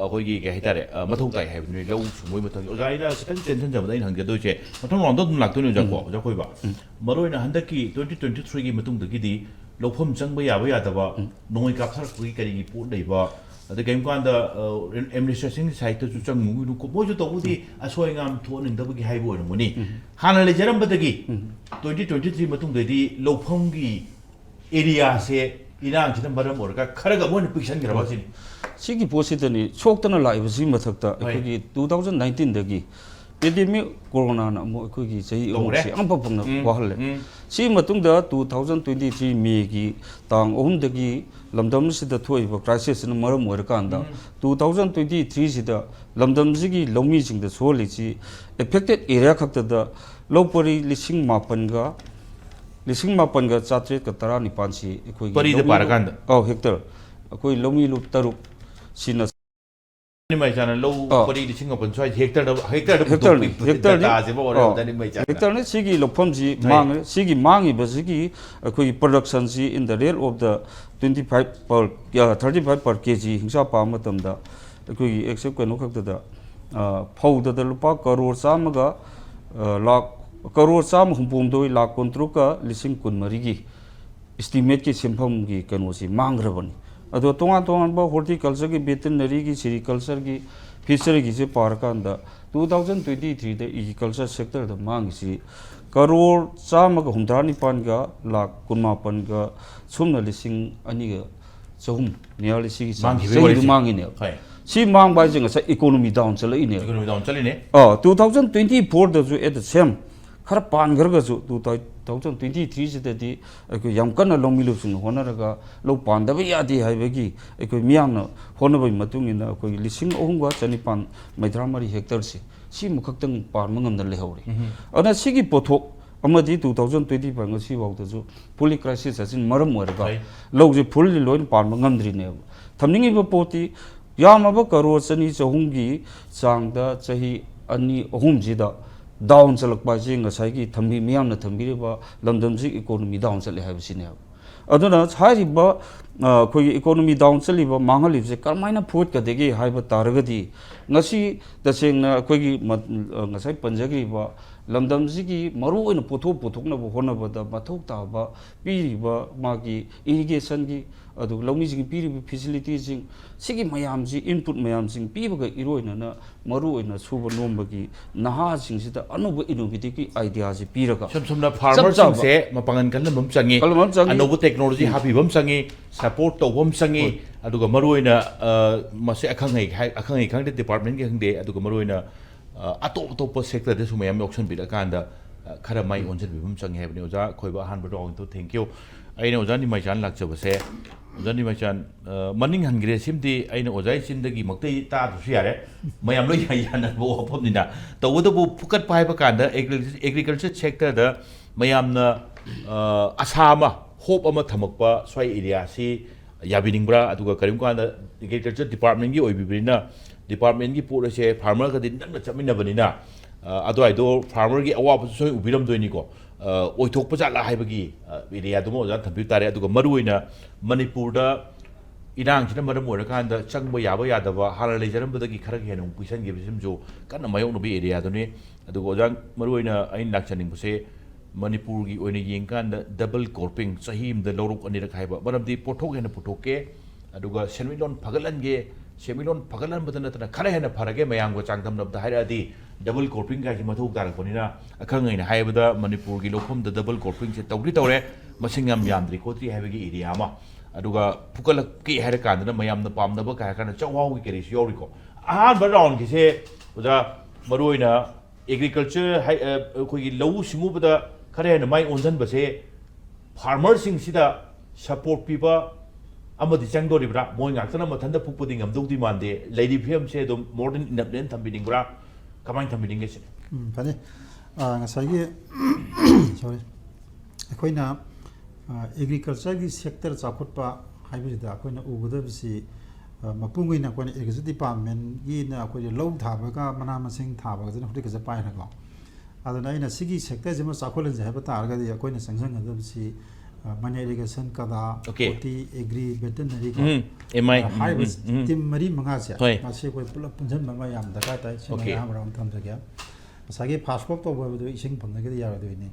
ꯑꯩꯈꯣꯏꯒꯤ ꯀꯩ ꯍꯥꯏꯇꯥꯔꯦ, ꯑ, ꯃꯊꯧ ꯇꯥꯏ ꯍꯥꯏꯕꯅꯤ ꯂꯧꯎ ꯁꯤꯡꯎꯒꯤ ꯃꯊꯪ꯫ ꯑꯣꯖꯥ, ꯑꯩꯅ ꯈꯤꯇꯪ ꯇꯦꯟꯁꯟꯖꯕꯗ ꯑꯩꯅ ꯍꯪꯖꯗꯣꯏꯁꯦ, ꯃꯊꯪ ꯔꯥꯎꯟꯗ ꯑꯗꯨꯝ ꯂꯥꯛꯇꯣꯏꯅꯦ ꯑꯣꯖꯥꯀꯣ, ꯑꯣꯖꯥ ꯈꯣꯏꯕ꯫ ꯃꯔꯨꯑꯣꯏꯅ ꯍꯟꯗꯛꯀꯤ ꯇ꯭ꯋꯦꯟꯇꯤ ꯇ꯭ꯋꯦꯟꯇꯤ ꯊ꯭ꯔꯤꯒꯤ ꯃꯇꯨꯡꯗꯒꯤꯗꯤ ꯂꯧꯐꯝ ꯆꯪꯕ ꯌꯥꯕ ꯌꯥꯗꯕ, ꯅꯣꯡꯃꯩ ꯀꯥꯞꯊꯔꯛꯄꯒꯤ ꯀꯔꯤꯒꯤ ꯄꯣꯠ ꯂꯩꯕ, ꯑꯗꯩ ꯀꯔꯤꯒꯨꯝꯕ ꯀꯥꯟꯗ, ꯑ, ꯑꯦꯗꯃꯤꯅꯤꯁꯇ꯭ꯔꯦꯁꯟꯒꯤ ꯁꯥꯏꯠꯇꯁꯨ ꯆꯪꯉꯨ, ꯃꯣꯏꯁꯨ ꯇꯧꯕꯗꯤ ꯑꯁꯣꯏ ꯑꯉꯥꯝ ꯊꯣꯛꯍꯟꯅꯤꯡꯗꯕꯒꯤ ꯍꯥꯏꯕ ꯑꯣꯏꯔꯝꯒꯅꯤ꯫ ꯍꯥꯟꯅ ꯂꯩꯖꯔꯝꯕꯗꯒꯤ ꯇ꯭ꯋꯦꯟꯇꯤ ꯇ꯭ꯋꯦꯟꯇꯤ ꯊ꯭ꯔꯤ ꯃꯇꯨꯡꯗꯗꯤ ꯂꯧꯐꯝꯒꯤ ꯑꯦꯔꯤꯌꯥꯁꯦ ꯏꯔꯥꯡꯁꯤꯅ ꯃꯔꯝ ꯑꯣꯏꯔꯒ ꯈꯔꯒ ꯑꯃꯨꯛ ꯍꯦꯟꯅ ꯄꯤꯛꯁꯟꯈ꯭ꯔꯕ ꯁꯤꯅꯤ꯫ ꯁꯤꯒꯤ ꯄꯣꯠꯁꯤꯗꯅꯤ ꯁꯣꯛꯇꯅ ꯂꯥꯛꯏꯕꯁꯤꯒꯤ ꯃꯊꯛꯇ ꯑꯩꯈꯣꯏꯒꯤ ꯇꯨ ꯊꯥꯎꯖꯟ ꯅꯥꯏꯟꯇꯤꯟꯗꯒꯤ ꯄꯦꯟꯗꯦꯃꯤꯛ ꯀꯣꯔꯣꯅꯥꯅ ꯑꯃꯨꯛ ꯑꯩꯈꯣꯏꯒꯤ ꯆꯍꯤ ꯇꯧꯔꯦ꯫ ꯑꯍꯨꯝꯁꯤ ꯑꯉꯛꯄ ꯐꯪꯅ ꯎꯝ, ꯋꯥꯍꯜꯂꯦ꯫ ꯎꯝ꯫ ꯁꯤ ꯃꯇꯨꯡꯗ two thousand twenty three May ꯒꯤ ꯇꯥꯡ ꯑꯍꯨꯝꯗꯒꯤ ꯂꯝꯗꯝ ꯑꯁꯤꯗ ꯊꯣꯛꯏꯕ crisis ꯁꯤꯅ ꯃꯔꯝ ꯑꯣꯏꯔꯀꯥꯟꯗ, two thousand twenty three ꯁꯤꯗ ꯂꯝꯗꯝꯁꯤꯒꯤ ꯂꯧꯃꯤꯁꯤꯡꯗ ꯁꯣꯛꯍꯜꯂꯤꯁꯤ, affected area ꯈꯛꯇꯗ ꯂꯧ ꯄꯔꯤ ꯂꯤꯁꯤꯡ ꯃꯥꯄꯟꯒ, ꯂꯤꯁꯤꯡ ꯃꯥꯄꯟꯒ ꯆꯥꯇ꯭ꯔꯦꯠꯀ ꯇꯔꯥꯅꯤꯄꯥꯟꯁꯤ ꯑꯩꯈꯣꯏꯒꯤ ꯄꯔꯤꯗ ꯂꯧꯃꯤ ꯄꯥꯔꯀꯥꯟꯗ? ꯑꯧ, hectare꯫ ꯑꯩꯈꯣꯏ ꯂꯧꯃꯤ ꯂꯨꯞ ꯇꯔꯨꯛ ꯁꯤꯅ ꯅꯤꯃꯥꯏ ꯆꯥꯅ ꯂꯧ ꯑꯥ꯫ ꯄꯔꯤ ꯂꯤꯁꯤꯡ ꯃꯥꯄꯟ ꯁ꯭ꯋꯥꯏꯁꯦ hectare ꯗ, hectare ꯗ ꯍꯦꯛꯇꯔꯅꯤ, ꯄꯨꯊꯣꯛꯄꯤ ꯍꯦꯛꯇꯔꯅꯤ꯫ ꯗꯇꯥꯁꯤꯕꯨ ꯑꯣꯏꯔꯦ ꯑꯥ꯫ ꯅꯤꯃꯥꯏ ꯆꯥꯅ꯫ ꯍꯦꯛꯇꯔꯅꯤ꯫ ꯁꯤꯒꯤ ꯂꯧꯐꯝꯁꯤ ꯍꯣꯏ꯫ ꯃꯥꯡꯉꯦ꯫ ꯁꯤꯒꯤ ꯃꯥꯡꯉꯤꯕꯁꯤꯒꯤ ꯑꯩꯈꯣꯏꯒꯤ production ꯁꯤ in the rate of the twenty five per, ꯑ, thirty five per K G ꯍꯤꯡꯁꯥꯞ ꯄꯥꯕ ꯃꯇꯝꯗ ꯑꯩꯈꯣꯏꯒꯤ exact ꯀꯩꯅꯣ ꯈꯛꯇꯗ, ꯑ, ꯐꯧꯗꯗ ꯂꯨꯄꯥ ꯀꯔꯣꯔ ꯆꯥꯝꯃꯒ, ꯑ, ꯂꯥꯈ, ꯀꯔꯣꯔ ꯆꯥꯝꯃ ꯍꯨꯝꯐꯨ ꯍꯨꯝꯗꯣꯏ ꯂꯥꯈ ꯀꯨꯟꯇꯔꯨꯛꯀ ꯂꯤꯁꯤꯡ ꯀꯨꯟꯃꯔꯤꯒꯤ estimate ꯀꯤ ꯁꯦꯟꯐꯝꯒꯤ ꯀꯩꯅꯣꯁꯤ ꯃꯥꯡꯈ꯭ꯔꯕꯅꯤ꯫ ꯑꯗꯣ ꯇꯣꯉꯥꯟ ꯇꯣꯉꯥꯟꯕ horticulture ꯒꯤ, veterinary ꯒꯤ, sericulture ꯒꯤ, fishery ꯒꯤꯁꯦ ꯄꯥꯔꯀꯥꯟꯗ two thousand twenty three ꯗ agriculture sector ꯗ ꯃꯥꯡꯉꯤꯁꯤ ꯀꯔꯣꯔ ꯆꯥꯝꯃꯒ ꯍꯨꯝꯗ꯭ꯔꯥ ꯅꯤꯄꯥꯟꯒ ꯂꯥꯈ ꯀꯨꯟꯃꯥꯄꯟꯒ ꯁꯨꯞꯅ ꯂꯤꯁꯤꯡ ꯑꯅꯤꯒ ꯆꯍꯨꯝ, nearly ꯁꯤꯒꯤ ꯆꯥꯡ ꯃꯥꯡꯈꯤꯕꯒꯤ ꯆꯍꯤꯗꯨ ꯋꯥꯔꯤꯁꯦ꯫ ꯃꯥꯡꯉꯤꯅꯦꯕ꯫ ꯍꯣꯏ꯫ ꯁꯤ ꯃꯥꯡꯕ ꯍꯥꯏꯁꯦ ꯉꯁꯥꯏ economy down ꯆꯠꯂꯛꯏꯅꯦꯕ꯫ Economy down ꯆꯠꯂꯤꯅꯦ꯫ ꯑꯥ, two thousand twenty four ꯗꯁꯨ at the same ꯈꯔ ꯄꯥꯟꯈ꯭ꯔꯒꯁꯨ two thousand twenty three ꯁꯤꯗꯗꯤ ꯑꯩꯈꯣꯏ ꯌꯥꯝ ꯀꯟꯅ ꯂꯧꯃꯤ ꯂꯧꯁꯤꯡꯅ ꯍꯣꯠꯅꯔꯒ ꯂꯧ ꯄꯥꯟꯗꯕ ꯌꯥꯗꯦ ꯍꯥꯏꯕꯒꯤ ꯑꯩꯈꯣꯏ ꯃꯤꯌꯥꯝꯅ ꯍꯣꯠꯅꯕꯒꯤ ꯃꯇꯨꯡ ꯏꯟꯅ ꯑꯩꯈꯣꯏꯒꯤ ꯂꯤꯁꯤꯡ ꯑꯍꯨꯝꯒ ꯆꯅꯤꯄꯥꯟ ꯃꯩꯗ꯭ꯔꯥ ꯃꯔꯤ ꯍꯦꯛꯇꯔꯁꯦ ꯁꯤꯃꯈꯛꯇꯪ ꯄꯥꯟꯕ ꯉꯝꯗꯅ ꯂꯩꯍꯧꯔꯦ꯫ ꯎꯝ꯫ ꯑꯗꯨꯅ ꯁꯤꯒꯤ ꯄꯣꯠꯊꯣꯛ ꯑꯃꯗꯤ two thousand twenty five ꯉꯁꯤ ꯐꯥꯎꯗꯁꯨ fully crisis ꯑꯁꯤꯅ ꯃꯔꯝ ꯑꯣꯏꯔꯒ ꯍꯣꯏ꯫ ꯂꯧꯁꯦ fully ꯂꯣꯏꯅ ꯄꯥꯟꯕ ꯉꯝꯗ꯭ꯔꯤꯅꯦꯕ꯫ ꯊꯝꯅꯤꯡꯉꯤꯕ ꯄꯣꯠꯇꯤ ꯌꯥꯝꯃꯕ ꯀꯔꯣꯔ ꯆꯅꯤ ꯆꯍꯨꯝꯒꯤ ꯆꯥꯡꯗ ꯆꯍꯤ ꯑꯅꯤ ꯑꯍꯨꯝꯁꯤꯗ down ꯆꯠꯂꯛꯄ ꯍꯥꯏꯁꯦ ꯉꯁꯥꯏꯒꯤ ꯊꯝꯕꯤ-, ꯃꯤꯌꯥꯝꯅ ꯊꯝꯕꯤꯔꯤꯕ ꯂꯝꯗꯝꯁꯤ economy down ꯆꯠꯂꯦ ꯍꯥꯏꯕꯁꯤꯅꯦꯕ꯫ ꯑꯗꯨꯅ ꯍꯥꯏꯔꯤꯕ, ꯑ, ꯑꯩꯈꯣꯏꯒꯤ economy down ꯆꯠꯂꯤꯕ, ꯃꯥꯡꯍꯜꯂꯤꯕꯁꯦ ꯀꯔꯝꯍꯥꯏꯅ ꯐꯨꯒꯠꯀꯗꯒꯦ ꯍꯥꯏꯕ ꯇꯥꯔꯒꯗꯤ, ꯉꯁꯤ ꯇꯁꯦꯡꯅ ꯑꯩꯈꯣꯏꯒꯤ ꯃ-, ꯑ, ꯉꯁꯥꯏ ꯄꯟꯖꯈ꯭ꯔꯤꯕ ꯂꯝꯗꯝꯁꯤꯒꯤ ꯃꯔꯨꯑꯣꯏꯅ ꯄꯣꯠꯊꯣꯛ ꯄꯨꯊꯣꯛꯅꯕ ꯍꯣꯠꯅꯕꯗ ꯃꯊꯧ ꯇꯥꯕ ꯄꯤꯔꯤꯕ ꯃꯥꯒꯤ irrigation ꯒꯤ, ꯑꯗꯨꯒ ꯂꯧꯃꯤꯁꯤꯡꯒꯤ ꯄꯤꯔꯤꯕ facility ꯁꯤꯡ, ꯁꯤꯒꯤ ꯃꯌꯥꯝꯁꯤ, input ꯃꯌꯥꯝꯁꯤꯡ ꯄꯤꯕꯒ ꯏꯔꯣꯏꯅꯅ ꯃꯔꯨꯑꯣꯏꯅ ꯁꯨꯕ ꯅꯣꯝꯕꯒꯤ ꯅꯍꯥꯁꯤꯡꯁꯤꯗ ꯑꯅꯧꯕ innovative ꯀꯤ idea ꯁꯤ ꯄꯤꯔꯒ ꯏꯁꯝ ꯁꯝꯅ ꯆꯞ ꯆꯥꯕ farmer ꯁꯤꯡꯁꯦ ꯃꯄꯥꯡꯒꯜ ꯀꯜꯍꯟꯕ ꯑꯃ ꯆꯪꯉꯤ, ꯀꯜꯍꯟꯕ ꯑꯃ ꯆꯪꯉꯤ꯫ ꯑꯅꯧꯕ technology ꯎꯝ꯫ ꯍꯥꯞꯄꯤꯕ ꯑꯃ ꯆꯪꯉꯤ, support ꯇꯧꯕ ꯑꯃ ꯆꯪꯉꯤ, ꯍꯣꯏ꯫ ꯑꯗꯨꯒ ꯃꯔꯨꯑꯣꯏꯅ, ꯑ, ꯃꯁꯤ ꯑꯈꯪ ꯑꯍꯩ ꯍꯥꯏ-, ꯑꯈꯪ ꯑꯍꯩ ꯈꯪꯗꯦ, department ꯀꯤ ꯈꯪꯗꯦ, ꯑꯗꯨꯒ ꯃꯔꯨꯑꯣꯏꯅ, ꯑ, ꯑꯇꯣꯞ ꯑꯇꯣꯞꯄ sector ꯗꯁꯨ ꯃꯌꯥꯝ ꯌꯥꯎꯁꯟꯕꯤꯔꯀꯥꯟꯗ, ꯈꯔ ꯃꯥꯏ ꯑꯣꯟꯁꯤꯟꯕꯤꯕ ꯑꯃ ꯆꯪꯉꯦ ꯍꯥꯏꯕꯅꯤ꯫ ꯑꯣꯖꯥ ꯈꯣꯏꯕ, ꯑꯍꯥꯟꯕ round ꯇꯣ thank you꯫ ꯑꯩꯅ ꯑꯣꯖꯥ ꯅꯤꯃꯥꯏꯆꯥꯟ ꯂꯥꯛꯆꯕꯁꯦ, ꯑꯣꯖꯥ ꯅꯤꯃꯥꯏꯆꯥꯟ, ꯑ, ꯃꯅꯤꯡ ꯍꯟꯈ꯭ꯔꯦ꯫ ꯁꯤꯃꯗꯤ ꯑꯩꯅ ꯑꯣꯖꯥꯒꯤ ꯆꯤꯟꯗꯒꯤꯃꯛꯇꯤ ꯇꯥꯗ꯭ꯔꯁꯨ ꯌꯥꯔꯦ, ꯃꯌꯥꯝ ꯂꯣꯏ ꯌꯥ-, ꯌꯥꯅꯕ ꯋꯥꯐꯝꯅꯤꯅ꯫ ꯇꯧꯕꯇꯕꯨ ꯐꯨꯀꯠꯄ ꯍꯥꯏꯕ ꯀꯥꯟꯗ agriculture, agriculture sector ꯗ ꯃꯌꯥꯝꯅ, ꯑ, ꯑꯁꯥ ꯑꯃ, hope ꯑꯃ ꯊꯝꯃꯛꯄ ꯁ꯭ꯋꯥꯏ area ꯁꯤ ꯌꯥꯕꯤꯅꯤꯡꯕ꯭ꯔꯥ? ꯑꯗꯨꯒ ꯀꯔꯤꯒꯨꯝꯕ ꯀꯥꯟꯗ agriculture department ꯀꯤ ꯑꯣꯏꯕꯤꯕꯅꯤꯅ, department ꯀꯤ ꯄꯣꯠ ꯑꯁꯦ farmer ꯒꯗꯤ ꯅꯛꯅ ꯆꯠꯃꯤꯟꯅꯕꯅꯤꯅ, ꯑ, ꯑꯗꯨꯋꯥꯏꯗꯣ farmer ꯒꯤ ꯑꯋꯥꯕꯁꯨ ꯁꯣꯏ ꯎꯕꯤꯔꯝꯗꯣꯏꯅꯤꯀꯣ꯫ ꯑ, ꯑꯣꯏꯊꯣꯛꯄ ꯖꯥꯠꯂꯥ ꯍꯥꯏꯕꯒꯤ, ꯑ, area ꯗꯨꯃ ꯑꯣꯖꯥꯅ ꯊꯝꯕꯤꯕ ꯇꯥꯔꯦ꯫ ꯑꯗꯨꯒ ꯃꯔꯨꯑꯣꯏꯅ ꯃꯅꯤꯄꯨꯔꯗ ꯏꯔꯥꯡꯁꯤꯅ ꯃꯔꯝ ꯑꯣꯏꯔꯀꯥꯟꯗ ꯆꯪꯕ ꯌꯥꯕ ꯌꯥꯗꯕ, ꯍꯥꯟꯅ ꯂꯩꯖꯔꯝꯕꯗꯒꯤ ꯈꯔ ꯍꯦꯟꯅ ꯑꯃꯨꯛ ꯄꯤꯛꯁꯟꯈꯤꯕꯁꯤꯃꯁꯨ ꯀꯟꯅ ꯃꯥꯌꯣꯛꯅꯕ area ꯗꯨꯅꯤ꯫ ꯑꯗꯨꯒ ꯑꯣꯖꯥ, ꯃꯔꯨꯑꯣꯏꯅ ꯑꯩꯅ ꯂꯥꯛꯆꯅꯤꯡꯕꯁꯦ ꯃꯅꯤꯄꯨꯔꯒꯤ ꯑꯣꯏꯅ ꯌꯦꯡꯀꯥꯟꯗ double cropping, ꯆꯍꯤ ꯑꯃꯗ ꯂꯧꯔꯣꯛ ꯑꯅꯤꯔꯛ ꯍꯥꯏꯕ, ꯃꯔꯝꯗꯤ ꯄꯣꯠꯊꯣꯛ ꯍꯦꯟꯅ ꯄꯨꯊꯣꯛꯀꯦ, ꯑꯗꯨꯒ ꯁꯦꯟꯃꯤꯠꯂꯣꯟ ꯐꯒꯠꯍꯟꯒꯦ, ꯁꯦꯟꯃꯤꯠꯂꯣꯟ ꯐꯒꯠꯍꯟꯕꯗ ꯅꯠꯇꯅ ꯈꯔ ꯍꯦꯟꯅ ꯐꯔꯒꯦ ꯃꯌꯥꯝꯒ ꯆꯥꯡꯗꯝꯅꯕꯗ ꯍꯥꯏꯔꯛꯑꯗꯤ double cropping ꯀꯥꯏꯁꯤ ꯃꯊꯧ ꯇꯥꯔꯛꯄꯅꯤꯅ, ꯑꯈꯪ ꯑꯩꯅ ꯍꯥꯏꯕꯗ ꯃꯅꯤꯄꯨꯔꯒꯤ ꯂꯧꯐꯝꯗ double cropping ꯁꯦ ꯇꯧꯗꯤ ꯇꯧꯔꯦ, ꯃꯁꯤꯡ ꯌꯥꯝ ꯌꯥꯝꯗ꯭ꯔꯤ ꯈꯣꯠꯇ꯭ꯔꯤ ꯍꯥꯏꯕꯒꯤ area ꯑꯃ꯫ ꯑꯗꯨꯒ ꯐꯨꯀꯠꯂꯛꯀꯦ ꯍꯥꯏꯔ ꯀꯥꯟꯗꯅ ꯃꯌꯥꯝꯅ ꯄꯥꯝꯅꯕ ꯀꯩ ꯍꯥꯏꯔ ꯀꯥꯟꯗ ꯆꯥꯛꯍꯥꯎꯒꯤ ꯀꯔꯤꯁꯨ ꯌꯥꯎꯔꯤꯀꯣ꯫ ꯑꯍꯥꯟꯕ round ꯒꯤꯁꯦ ꯑꯣꯖꯥ, ꯃꯔꯨꯑꯣꯏꯅ agriculture ꯍꯥꯏ-, ꯑ, ꯑꯩꯈꯣꯏꯒꯤ ꯂꯧꯎ ꯁꯤꯡꯎꯕꯗ ꯈꯔ ꯍꯦꯟꯅ ꯃꯥꯏ ꯑꯣꯟꯁꯤꯟꯕꯁꯦ farmer ꯁꯤꯡꯁꯤꯗ support ꯄꯤꯕ ꯑꯃꯗꯤ ꯆꯪꯗꯣꯔꯤꯕ꯭ꯔꯥ? ꯃꯣꯏ ꯉꯥꯛꯇꯅ ꯃꯊꯟꯇ ꯐꯨꯛꯄꯗꯤ ꯉꯝꯗꯧꯗꯤ ꯃꯥꯟꯗꯦ꯫ ꯂꯩꯔꯤꯕ ꯐꯤꯕꯝꯁꯦ ꯑꯗꯨꯝ more than enough ꯅꯦꯅ ꯊꯝꯕꯤꯅꯤꯡꯕ꯭ꯔꯥ? ꯀꯃꯥꯏꯅ ꯊꯝꯕꯤꯅꯤꯡꯒꯦ ꯁꯤꯅꯤ? ꯎꯝ, ꯐꯅꯤ꯫ ꯑ, ꯉꯁꯥꯏꯒꯤ, sorry, ꯑꯩꯈꯣꯏꯅ, ꯑ, agriculture ꯒꯤ sector ꯆꯥꯎꯈꯠꯄ ꯍꯥꯏꯕꯁꯤꯗ ꯑꯩꯈꯣꯏꯅ ꯎꯒꯗꯕꯁꯤ, ꯑ, ꯃꯄꯨꯡ ꯑꯣꯏꯅ ꯑꯩꯈꯣꯏꯅ agriculture department ꯒꯤꯅ ꯑꯩꯈꯣꯏꯒꯤ ꯂꯧ ꯊꯥꯕꯒ ꯃꯅꯥ ꯃꯁꯤꯡ ꯊꯥꯕꯒꯁꯤꯅ horticulture ꯄꯥꯏꯈ꯭ꯔꯦꯀꯣ꯫ ꯑꯗꯨꯅ ꯑꯩꯅ ꯁꯤꯒꯤ sector ꯁꯤꯃ ꯆꯥꯎꯈꯠꯍꯟꯁꯦ ꯍꯥꯏꯕ ꯇꯥꯔꯒꯗꯤ ꯑꯩꯈꯣꯏꯅ ꯆꯪꯁꯤꯟꯒꯗꯕꯁꯤ, ꯑ, ꯃꯅꯤ irrigation, ꯀꯗꯥ, OK꯫ ꯀꯣꯇꯤ, agri, veterinary ꯀꯣ꯫ ꯎꯝ, M I, ꯑ, ꯎꯝ, ꯍꯥꯏꯔꯤꯕ ꯎꯝ, ꯎꯝ꯫ Team ꯃꯔꯤ ꯃꯉꯥꯁꯦ ꯍꯣꯏ꯫ ꯃꯁꯤ ꯑꯩꯈꯣꯏ ꯄꯨꯂꯞ ꯄꯨꯟꯁꯤꯟꯕ ꯑꯃ ꯌꯥꯝ ꯗꯔꯀꯥꯔ ꯇꯥꯏ꯫ ꯁꯤꯃ OK꯫ ꯑꯩ ꯑꯍꯥꯟꯕ round ꯊꯝꯖꯒꯦ꯫ ꯉꯁꯥꯏꯒꯤ fast crop ꯇꯧꯕ ꯍꯥꯏꯕꯗꯨ ꯏꯁꯤꯡ ꯐꯪꯗ꯭ꯔꯒꯗꯤ ꯌꯥꯔꯣꯏꯗꯣꯏꯅꯤ꯫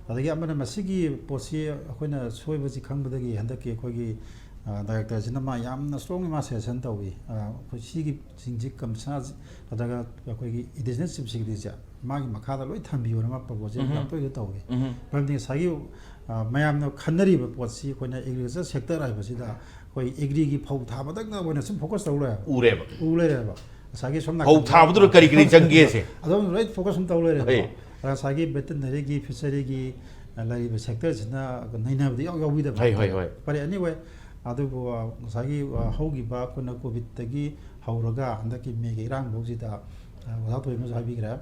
ꯑꯗꯒꯤ ꯑꯃꯅ ꯃꯁꯤꯒꯤ ꯄꯣꯠꯁꯤ ꯑꯩꯈꯣꯏꯅ ꯁꯣꯏꯕꯁꯤ ꯈꯪꯕꯗꯒꯤ ꯍꯟꯗꯛꯀꯤ ꯑꯩꯈꯣꯏꯒꯤ, ꯑ, director ꯁꯤꯅ ꯃꯥ ꯌꯥꯝꯅ strongly ꯃꯥ suggestion ꯇꯧꯏ꯫ ꯑ, ꯑꯩꯈꯣꯏ ꯁꯤꯒꯤ ꯁꯤꯡꯁꯤ ꯀꯝꯁꯥ ꯅꯠꯇ꯭ꯔꯒ ꯑꯩꯈꯣꯏꯒꯤ additional chief secretary ꯁꯦ ꯃꯥꯒꯤ ꯃꯈꯥꯗ ꯂꯣꯏ ꯊꯝꯕꯤꯌꯣꯅ ꯃꯥ proposal ꯎꯝꯍꯨꯝ꯫ ꯌꯥꯝ ꯇꯣꯏꯅ ꯇꯧꯏ꯫ ꯎꯝꯍꯨꯝ꯫ ꯃꯔꯝꯗꯤ ꯉꯁꯥꯏꯒꯤ, ꯑ, ꯃꯌꯥꯝꯅ ꯈꯟꯅꯔꯤꯕ ꯄꯣꯠꯁꯤ ꯑꯩꯈꯣꯏꯅ agriculture sector ꯍꯥꯏꯕꯁꯤꯗ ꯑꯩꯈꯣꯏ agri ꯒꯤ ꯐꯧ ꯊꯥꯕꯗꯪꯗ ꯑꯣꯏꯅ ꯁꯨꯝ focus ꯇꯧ ꯂꯩꯔꯦꯕ꯫ ꯎꯔꯦꯕ꯫ ꯎ ꯂꯩꯔꯦꯕ꯫ ꯉꯁꯥꯏꯒꯤ ꯁꯣꯝ ꯐꯧ ꯅꯥꯀꯟꯗ ꯊꯥꯕꯗꯨꯗ ꯀꯔꯤ ꯀꯔꯤ ꯆꯪꯒꯦꯁꯦ? ꯑꯗꯣꯝ ꯂꯣꯏ focus ꯁꯨꯝ ꯇꯧ ꯂꯩꯔꯦꯕꯀꯣ꯫ ꯍꯣꯏ꯫ ꯉꯁꯥꯏꯒꯤ ꯚꯦꯇꯤꯅꯔꯤꯒꯤ, ꯐꯤꯁꯔꯤꯒꯤ, ꯑ, ꯂꯩꯔꯤꯕ ꯁꯦꯛꯇꯔꯁꯤꯅ ꯅꯩꯅꯕꯗꯤ ꯌꯥꯎ-, ꯌꯥꯎꯕꯤꯗꯕ ꯍꯣꯏ, ꯍꯣꯏ, ꯍꯥꯏꯇꯥꯔꯦ꯫ ꯍꯣꯏ꯫ ꯐꯔꯦ, anyway, ꯑꯗꯨꯕꯨ, ꯑ, ꯉꯁꯥꯏꯒꯤ, ꯑ, ꯍꯧꯈꯤꯕ ꯑꯩꯈꯣꯏꯅ ꯀꯣꯚꯤꯗꯇꯒꯤ ꯍꯧꯔꯒ ꯍꯟꯗꯛꯀꯤ ꯃꯦꯒꯤ ꯏꯔꯥꯡ ꯐꯥꯎꯁꯤꯗ, ꯑ, ꯑꯣꯖꯥ ꯊꯣꯏꯕꯅꯁꯨ ꯍꯥꯏꯕꯤꯈ꯭ꯔꯦ,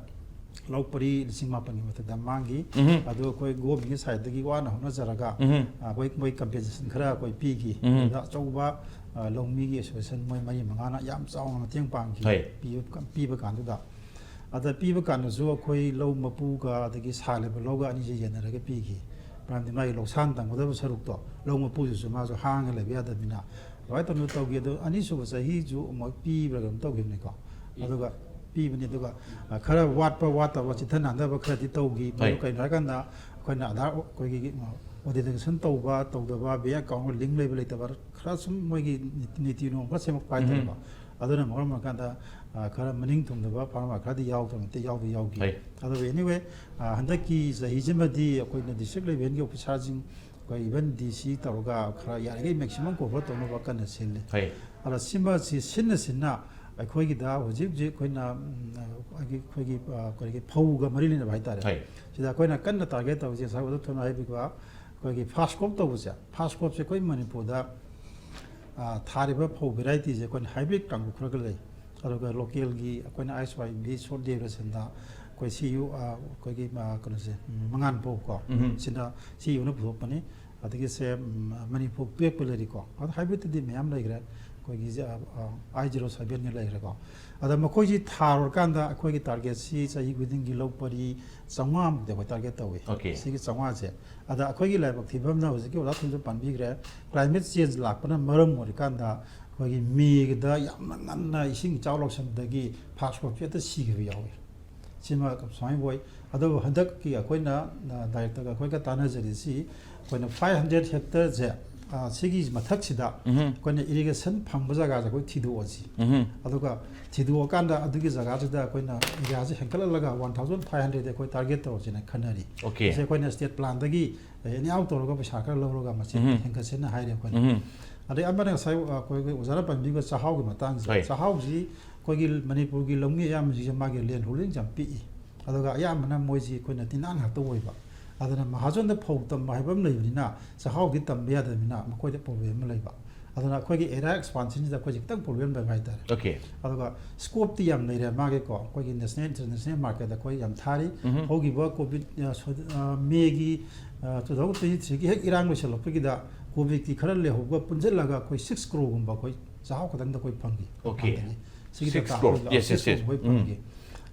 ꯂꯧ ꯄꯔꯤ ꯂꯤꯁꯤꯡ ꯃꯥꯄꯟꯒꯤ ꯃꯊꯛꯇ ꯃꯥꯡꯈꯤ꯫ ꯎꯝ꯫ ꯑꯗꯨ ꯑꯩꯈꯣꯏ ꯒꯣꯚꯔꯟꯃꯦꯟꯠꯀꯤ ꯁꯥꯏꯠꯇꯒꯤ ꯋꯥꯅ ꯍꯣꯠꯅꯖꯔꯒ, ꯎꯝ꯫ ꯑ, ꯑꯩꯈꯣꯏ, ꯃꯣꯏ ꯀꯝꯄꯦꯟꯁꯦꯁꯟ ꯈꯔ ꯑꯩꯈꯣꯏ ꯄꯤꯈꯤ꯫ ꯎꯝ꯫ ꯑꯗꯨꯗ ꯑꯆꯧꯕ, ꯑ, ꯂꯧꯃꯤꯒꯤ ꯑꯦꯁꯣꯁꯤꯌꯦꯁꯟ ꯃꯣꯏ ꯃꯔꯤ ꯃꯉꯥꯅ ꯌꯥꯝ ꯆꯥꯎꯅ ꯃꯇꯦꯡ ꯄꯥꯡꯈꯤ꯫ ꯍꯣꯏ꯫ ꯄꯤꯕ, ꯄꯤꯕ ꯀꯥꯟꯗꯨꯗ꯫ ꯑꯗ ꯄꯤꯕ ꯀꯥꯟꯗꯁꯨ ꯑꯩꯈꯣꯏ ꯂꯧ ꯃꯄꯨꯒ ꯑꯗꯒꯤ ꯁꯥꯜꯂꯤꯕ ꯂꯧꯒ ꯑꯅꯤꯁꯦ ꯌꯦꯟꯅꯔꯒ ꯄꯤꯈꯤ꯫ ꯃꯔꯝꯗꯤ ꯃꯥꯒꯤ ꯂꯧꯁꯥꯟ ꯇꯝꯒꯗꯕ ꯁꯔꯨꯛꯇꯣ ꯂꯧ ꯃꯄꯨꯗꯨꯁꯨ ꯃꯥꯁꯨ ꯍꯥꯡꯉ ꯂꯩꯕ ꯌꯥꯗꯕꯅꯤꯅ ꯑꯗꯨꯃꯥꯏꯅ ꯇꯧꯗꯅ ꯇꯧꯈꯤ꯫ ꯑꯗꯣ ꯑꯅꯤꯁꯨꯕ ꯆꯍꯤꯁꯨ ꯑꯃꯨꯛ ꯄꯤꯕ꯭ꯔꯥ ꯀꯩꯅꯣꯝ ꯇꯧꯈꯤꯕꯅꯤꯀꯣ꯫ ꯑꯗꯨꯒ ꯄꯤꯕꯅꯤ꯫ ꯑꯗꯨꯒ, ꯑ, ꯈꯔ ꯋꯥꯠꯄ ꯋꯥꯠꯇꯕ ꯆꯤꯊ ꯅꯥꯟꯗꯕ ꯈꯔꯗꯤ ꯇꯧꯈꯤ꯫ ꯃꯗꯨ ꯍꯣꯏ꯫ ꯀꯩꯅꯣ ꯍꯥꯏꯔꯀꯥꯟꯗ ꯑꯩꯈꯣꯏꯅ ꯑꯙꯥꯔ, ꯑꯩꯈꯣꯏꯒꯤ, ꯑ, ꯑꯣꯊꯦꯟꯇꯤꯀꯦꯁꯟ ꯇꯧꯕ ꯇꯧꯗꯕ, ꯕꯦꯡ ꯑꯦꯀꯥꯎꯟꯒ ꯂꯤꯡ ꯂꯩꯕ ꯂꯩꯇꯕ ꯈꯔ ꯁꯨꯝ ꯃꯣꯏꯒꯤ ꯅꯤꯇꯤ, ꯅꯤꯇꯤ ꯅꯤꯌꯣꯝ ꯈꯔ ꯁꯦꯝꯃꯛꯄ ꯍꯥꯏꯇꯥꯔꯦꯀꯣ꯫ ꯎꯝ꯫ ꯑꯗꯨꯅ ꯃꯔꯝ ꯑꯣꯏꯔꯀꯥꯟꯗ, ꯑ, ꯈꯔ ꯃꯅꯤꯡ ꯊꯨꯡꯗꯕ ꯐꯥꯔꯃꯔ ꯈꯔꯗꯤ ꯌꯥꯎꯗꯕ ꯅꯠꯇꯦ, ꯌꯥꯎꯗꯤ ꯌꯥꯎꯈꯤ꯫ ꯍꯣꯏ꯫ ꯑꯗꯨꯕꯨ anyway, ꯑ, ꯍꯟꯗꯛꯀꯤ ꯆꯍꯤꯁꯤꯃꯗꯤ ꯑꯩꯈꯣꯏꯅ ꯗꯤꯁꯇ꯭ꯔꯤꯛ ꯂꯦꯚꯦꯜꯒꯤ ꯑꯣꯐꯤꯁꯥꯔꯁꯤꯡ, ꯑꯩꯈꯣꯏ even ꯗꯤ ꯁꯤ ꯇꯧꯔꯒ ꯈꯔ ꯌꯥꯔꯤꯈꯩ ꯃꯦꯛꯁꯤꯃꯝ ꯀꯣꯚꯔ ꯇꯧꯅꯕ ꯀꯟꯅ ꯁꯤꯜꯂꯤ꯫ ꯍꯣꯏ꯫ ꯑꯗ ꯁꯤꯃꯁꯤ ꯁꯤꯟꯅ ꯁꯤꯟꯅ ꯑꯩꯈꯣꯏꯒꯤꯗ ꯍꯧꯖꯤꯛ ꯍꯧꯖꯤꯛ ꯑꯩꯈꯣꯏꯅ, ꯎꯝ, ꯑꯩꯈꯣꯏꯒꯤ, ꯑꯩꯈꯣꯏꯒꯤ, ꯑ, ꯑꯩꯈꯣꯏꯒꯤ ꯐꯧꯒ ꯃꯔꯤ ꯂꯩꯅꯕ ꯍꯥꯏꯇꯥꯔꯦ꯫ ꯍꯣꯏ꯫ ꯁꯤꯗ ꯑꯩꯈꯣꯏꯅ ꯀꯟꯅ ꯇꯥꯔꯒꯦꯠ ꯇꯧꯔꯤꯁꯦ ꯉꯁꯥꯏ ꯑꯣꯖꯥ ꯊꯣꯏꯅ ꯍꯥꯏꯕꯤꯕ ꯑꯩꯈꯣꯏꯒꯤ ꯐꯥꯁ ꯀ꯭ꯔꯣꯞ ꯇꯧꯕꯁꯦ, ꯐꯥꯁ ꯀ꯭ꯔꯣꯞꯁꯦ ꯑꯩꯈꯣꯏ ꯃꯅꯤꯄꯨꯔꯗ, ꯑ, ꯊꯥꯔꯤꯕ ꯐꯧ ꯚꯦꯔꯥꯏꯇꯤꯁꯦ ꯑꯩꯈꯣꯏꯅ ꯍꯥꯏꯕ꯭ꯔꯤꯠ ꯀꯥꯡꯕꯨ ꯈꯔꯒ ꯂꯩ꯫ ꯑꯗꯨꯒ ꯂꯣꯀꯦꯜꯒꯤ ꯑꯩꯈꯣꯏꯅ ꯑꯥꯏ ꯑꯦꯁ ꯋꯥꯏ ꯕꯤ ꯁꯣꯔꯠ ꯗ꯭ꯌꯨꯔꯦꯁꯟꯗ ꯑꯩꯈꯣꯏ ꯁꯤ ꯌꯨ, ꯑ, ꯑꯩꯈꯣꯏꯒꯤ, ꯑ, ꯀꯩꯅꯣꯁꯦ, ꯎꯝ, ꯃꯉꯥꯟ ꯐꯧ ꯀꯣ, ꯎꯝ꯫ ꯁꯤꯅ ꯁꯤ ꯌꯨꯅ ꯄꯨꯊꯣꯛꯄꯅꯤ꯫ ꯑꯗꯒꯤ ꯁꯦ, ꯎꯝ, ꯃꯅꯤꯄꯨꯔ ꯄꯤꯔꯛꯄ ꯂꯩꯔꯤꯀꯣ꯫ ꯑꯗꯣ ꯍꯥꯏꯕ꯭ꯔꯤꯠꯇꯗꯤ ꯃꯌꯥꯝ ꯂꯩꯈ꯭ꯔꯦ꯫ ꯑꯩꯈꯣꯏꯒꯤ, ꯑ, ꯑ, ꯑꯥꯏ ꯖꯤꯔꯣ ꯁꯚꯦꯟꯒ ꯂꯩꯈ꯭ꯔꯦꯀꯣ꯫ ꯑꯗ ꯃꯈꯣꯏꯁꯤ ꯊꯥꯔꯨꯔꯀꯥꯟꯗ ꯑꯩꯈꯣꯏꯒꯤ ꯇꯥꯔꯒꯦꯠꯁꯤ ꯆꯍꯤ ꯈꯨꯗꯤꯡꯒꯤ ꯂꯧ ꯄꯔꯤ ꯆꯥꯝꯃꯉꯥꯃꯨꯛꯇꯤ ꯑꯩꯈꯣꯏ ꯇꯥꯔꯒꯦꯠ ꯇꯧꯏ꯫ Okay꯫ ꯁꯤꯒꯤ ꯆꯥꯝꯃꯉꯥꯁꯦ꯫ ꯑꯗ ꯑꯩꯈꯣꯏꯒꯤ ꯂꯥꯏꯕꯛ ꯊꯤꯕ ꯑꯃꯅ ꯍꯧꯖꯤꯛꯀꯤ ꯑꯣꯖꯥ ꯊꯨꯝꯁꯨ ꯄꯟꯕꯤꯈ꯭ꯔꯦ, ꯀ꯭ꯂꯥꯏꯃꯦꯠ ꯆꯦꯟꯖ ꯂꯥꯛꯄꯅ ꯃꯔꯝ ꯑꯣꯏꯔꯀꯥꯟꯗ ꯑꯩꯈꯣꯏꯒꯤ ꯃꯦꯒꯤꯗ ꯌꯥꯝꯅ ꯉꯟꯅ ꯏꯁꯤꯡ ꯏꯆꯥꯎ ꯂꯥꯎꯁꯟꯕꯗꯒꯤ ꯐꯥꯁ ꯀ꯭ꯔꯣꯞꯁꯦ ꯍꯦꯛꯇ ꯁꯤꯈꯤꯕ ꯌꯥꯎꯏ꯫ ꯁꯤꯃ ꯁꯨꯃꯥꯏꯅ ꯑꯣꯏ꯫ ꯑꯗꯨꯕꯨ ꯍꯟꯗꯛꯀꯤ ꯑꯩꯈꯣꯏꯅ, ꯑ, ꯗꯥꯏꯔꯦꯛꯇꯔꯒ ꯑꯩꯈꯣꯏꯒ ꯇꯥꯟꯅꯖꯔꯤꯁꯤ ꯑꯩꯈꯣꯏꯅ ꯐꯥꯏꯚ ꯍꯟꯗ꯭ꯔꯦꯠ ꯍꯦꯛꯇꯔꯁꯦ, ꯑ, ꯁꯤꯒꯤ ꯃꯊꯛꯁꯤꯗ ꯎꯝ꯫ ꯑꯩꯈꯣꯏꯅ ꯏꯔꯤꯒꯦꯁꯟ ꯐꯪꯕ ꯖꯒꯥꯁꯦ ꯑꯩꯈꯣꯏ ꯊꯤꯗꯣꯛꯑꯁꯤ꯫ ꯎꯝ꯫ ꯑꯗꯨꯒ ꯊꯤꯗꯣꯛꯑꯀꯥꯟꯗ ꯑꯗꯨꯒꯤ ꯖꯒꯥꯁꯤꯗ ꯑꯩꯈꯣꯏꯅ ꯑꯦꯔꯤꯌꯥꯁꯦ ꯍꯦꯟꯒꯠꯍꯜꯂꯒ ꯋꯥꯟ ꯊꯥꯎꯖꯟ ꯐꯥꯏꯚ ꯍꯟꯗ꯭ꯔꯦꯠ ꯑꯩꯈꯣꯏ ꯇꯥꯔꯒꯦꯠ ꯇꯧꯔꯁꯤꯅ ꯈꯟꯅꯔꯤ꯫ Okay꯫ ꯃꯁꯤ ꯑꯩꯈꯣꯏꯅ ꯁ꯭ꯇꯦꯠ ꯄ꯭ꯂꯥꯟꯗꯒꯤ ꯑꯦꯅꯤ ꯑꯥꯎꯠ ꯇꯧꯔꯒ ꯄꯩꯁꯥ ꯈꯔ ꯂꯧꯔꯒ ꯃꯁꯤ ꯎꯝ꯫ ꯍꯦꯟꯒꯠꯁꯦꯅ ꯍꯥꯏꯔꯦ ꯑꯩꯈꯣꯏꯅ꯫ ꯎꯝ꯫ ꯑꯗꯩ ꯑꯃꯅ ꯉꯁꯥꯏ ꯑꯩꯈꯣꯏꯒꯤ ꯑꯣꯖꯥꯅ ꯄꯟꯕꯤꯕ ꯆꯥꯛꯍꯥꯎꯒꯤ ꯃꯇꯥꯡꯁꯦ, ꯍꯣꯏ꯫ ꯆꯥꯛꯍꯥꯎꯁꯤ ꯑꯩꯈꯣꯏꯒꯤ ꯃꯅꯤꯄꯨꯔꯒꯤ ꯂꯧꯃꯤ ꯑꯌꯥꯝꯕꯁꯤꯡꯁꯦ ꯃꯥꯒꯤ ꯂꯦꯟ ꯍꯣꯜꯗꯤꯡꯁꯦ ꯌꯥꯝ ꯄꯤꯛꯏ꯫ ꯑꯗꯨꯒ ꯑꯌꯥꯝꯕꯅ ꯃꯣꯏꯁꯤ ꯑꯩꯈꯣꯏꯅ ꯇꯤꯅꯥꯟ ꯉꯥꯛꯇ ꯑꯣꯏꯕ꯫ ꯑꯗꯨꯅ ꯃꯍꯥꯖꯣꯟꯗ ꯐꯧ ꯇꯝꯕ ꯍꯥꯏꯕ ꯑꯃ ꯂꯩꯕꯅꯤꯅ ꯆꯥꯛꯍꯥꯎꯗꯤ ꯇꯝꯕ ꯌꯥꯗꯕꯅꯤꯅ ꯃꯈꯣꯏꯗ ꯄ꯭ꯔꯣꯕ꯭ꯂꯦꯝ ꯑꯃ ꯂꯩꯕ꯫ ꯑꯗꯨꯅ ꯑꯩꯈꯣꯏꯒꯤ ꯑꯦꯔꯤꯌꯥ ꯑꯦꯛꯁꯄꯥꯟꯁꯟꯁꯤꯗ ꯑꯩꯈꯣꯏꯁꯦ ꯈꯤꯇꯪ ꯄ꯭ꯔꯣꯕ꯭ꯂꯦꯝ ꯂꯩꯕ ꯍꯥꯏꯇꯥꯔꯦ꯫ ꯑꯣꯀꯦ꯫ ꯑꯗꯨꯒ ꯁ꯭ꯀꯣꯞꯇꯤ ꯌꯥꯝ ꯂꯩꯔꯦ ꯃꯥꯒꯤꯀꯣ, ꯑꯩꯈꯣꯏꯒꯤ ꯅꯦꯁꯅꯦꯜ ꯏꯟꯇꯔꯅꯦꯁꯅꯦꯜ ꯃꯥꯔꯀꯦꯠꯇ ꯑꯩꯈꯣꯏ ꯌꯥꯝ ꯊꯥꯔꯤ꯫ ꯎꯝ꯫ ꯍꯧꯈꯤꯕ ꯀꯣꯚꯤꯗ, ꯑ, ꯁꯣ-, ꯑ, ꯃꯦꯒꯤ, ꯑ, two thousand twenty threeꯒꯤ ꯍꯦꯛ ꯏꯔꯥꯡ ꯂꯣꯏꯁꯤꯜꯂꯛꯄꯒꯤꯗ ꯀꯣꯚꯤꯗꯀꯤ ꯈꯔ ꯂꯩꯍꯧꯕ ꯄꯨꯟꯁꯤꯜꯂꯒ ꯑꯩꯈꯣꯏ six crore ꯒꯨꯝꯕ ꯑꯩꯈꯣꯏ ꯆꯥꯛꯍꯥꯎ ꯈꯛꯇꯪꯗ ꯑꯩꯈꯣꯏ ꯐꯪꯈꯤ꯫ ꯑꯣꯀꯦ꯫ ꯃꯄꯥꯟꯗꯒꯤ꯫ ꯁꯤꯒꯤ Six data crore꯫ ꯑꯩꯈꯣꯏ Yes, yes, six crore yes. ꯑꯩꯈꯣꯏ ꯎꯝ꯫ ꯐꯪꯈꯤ꯫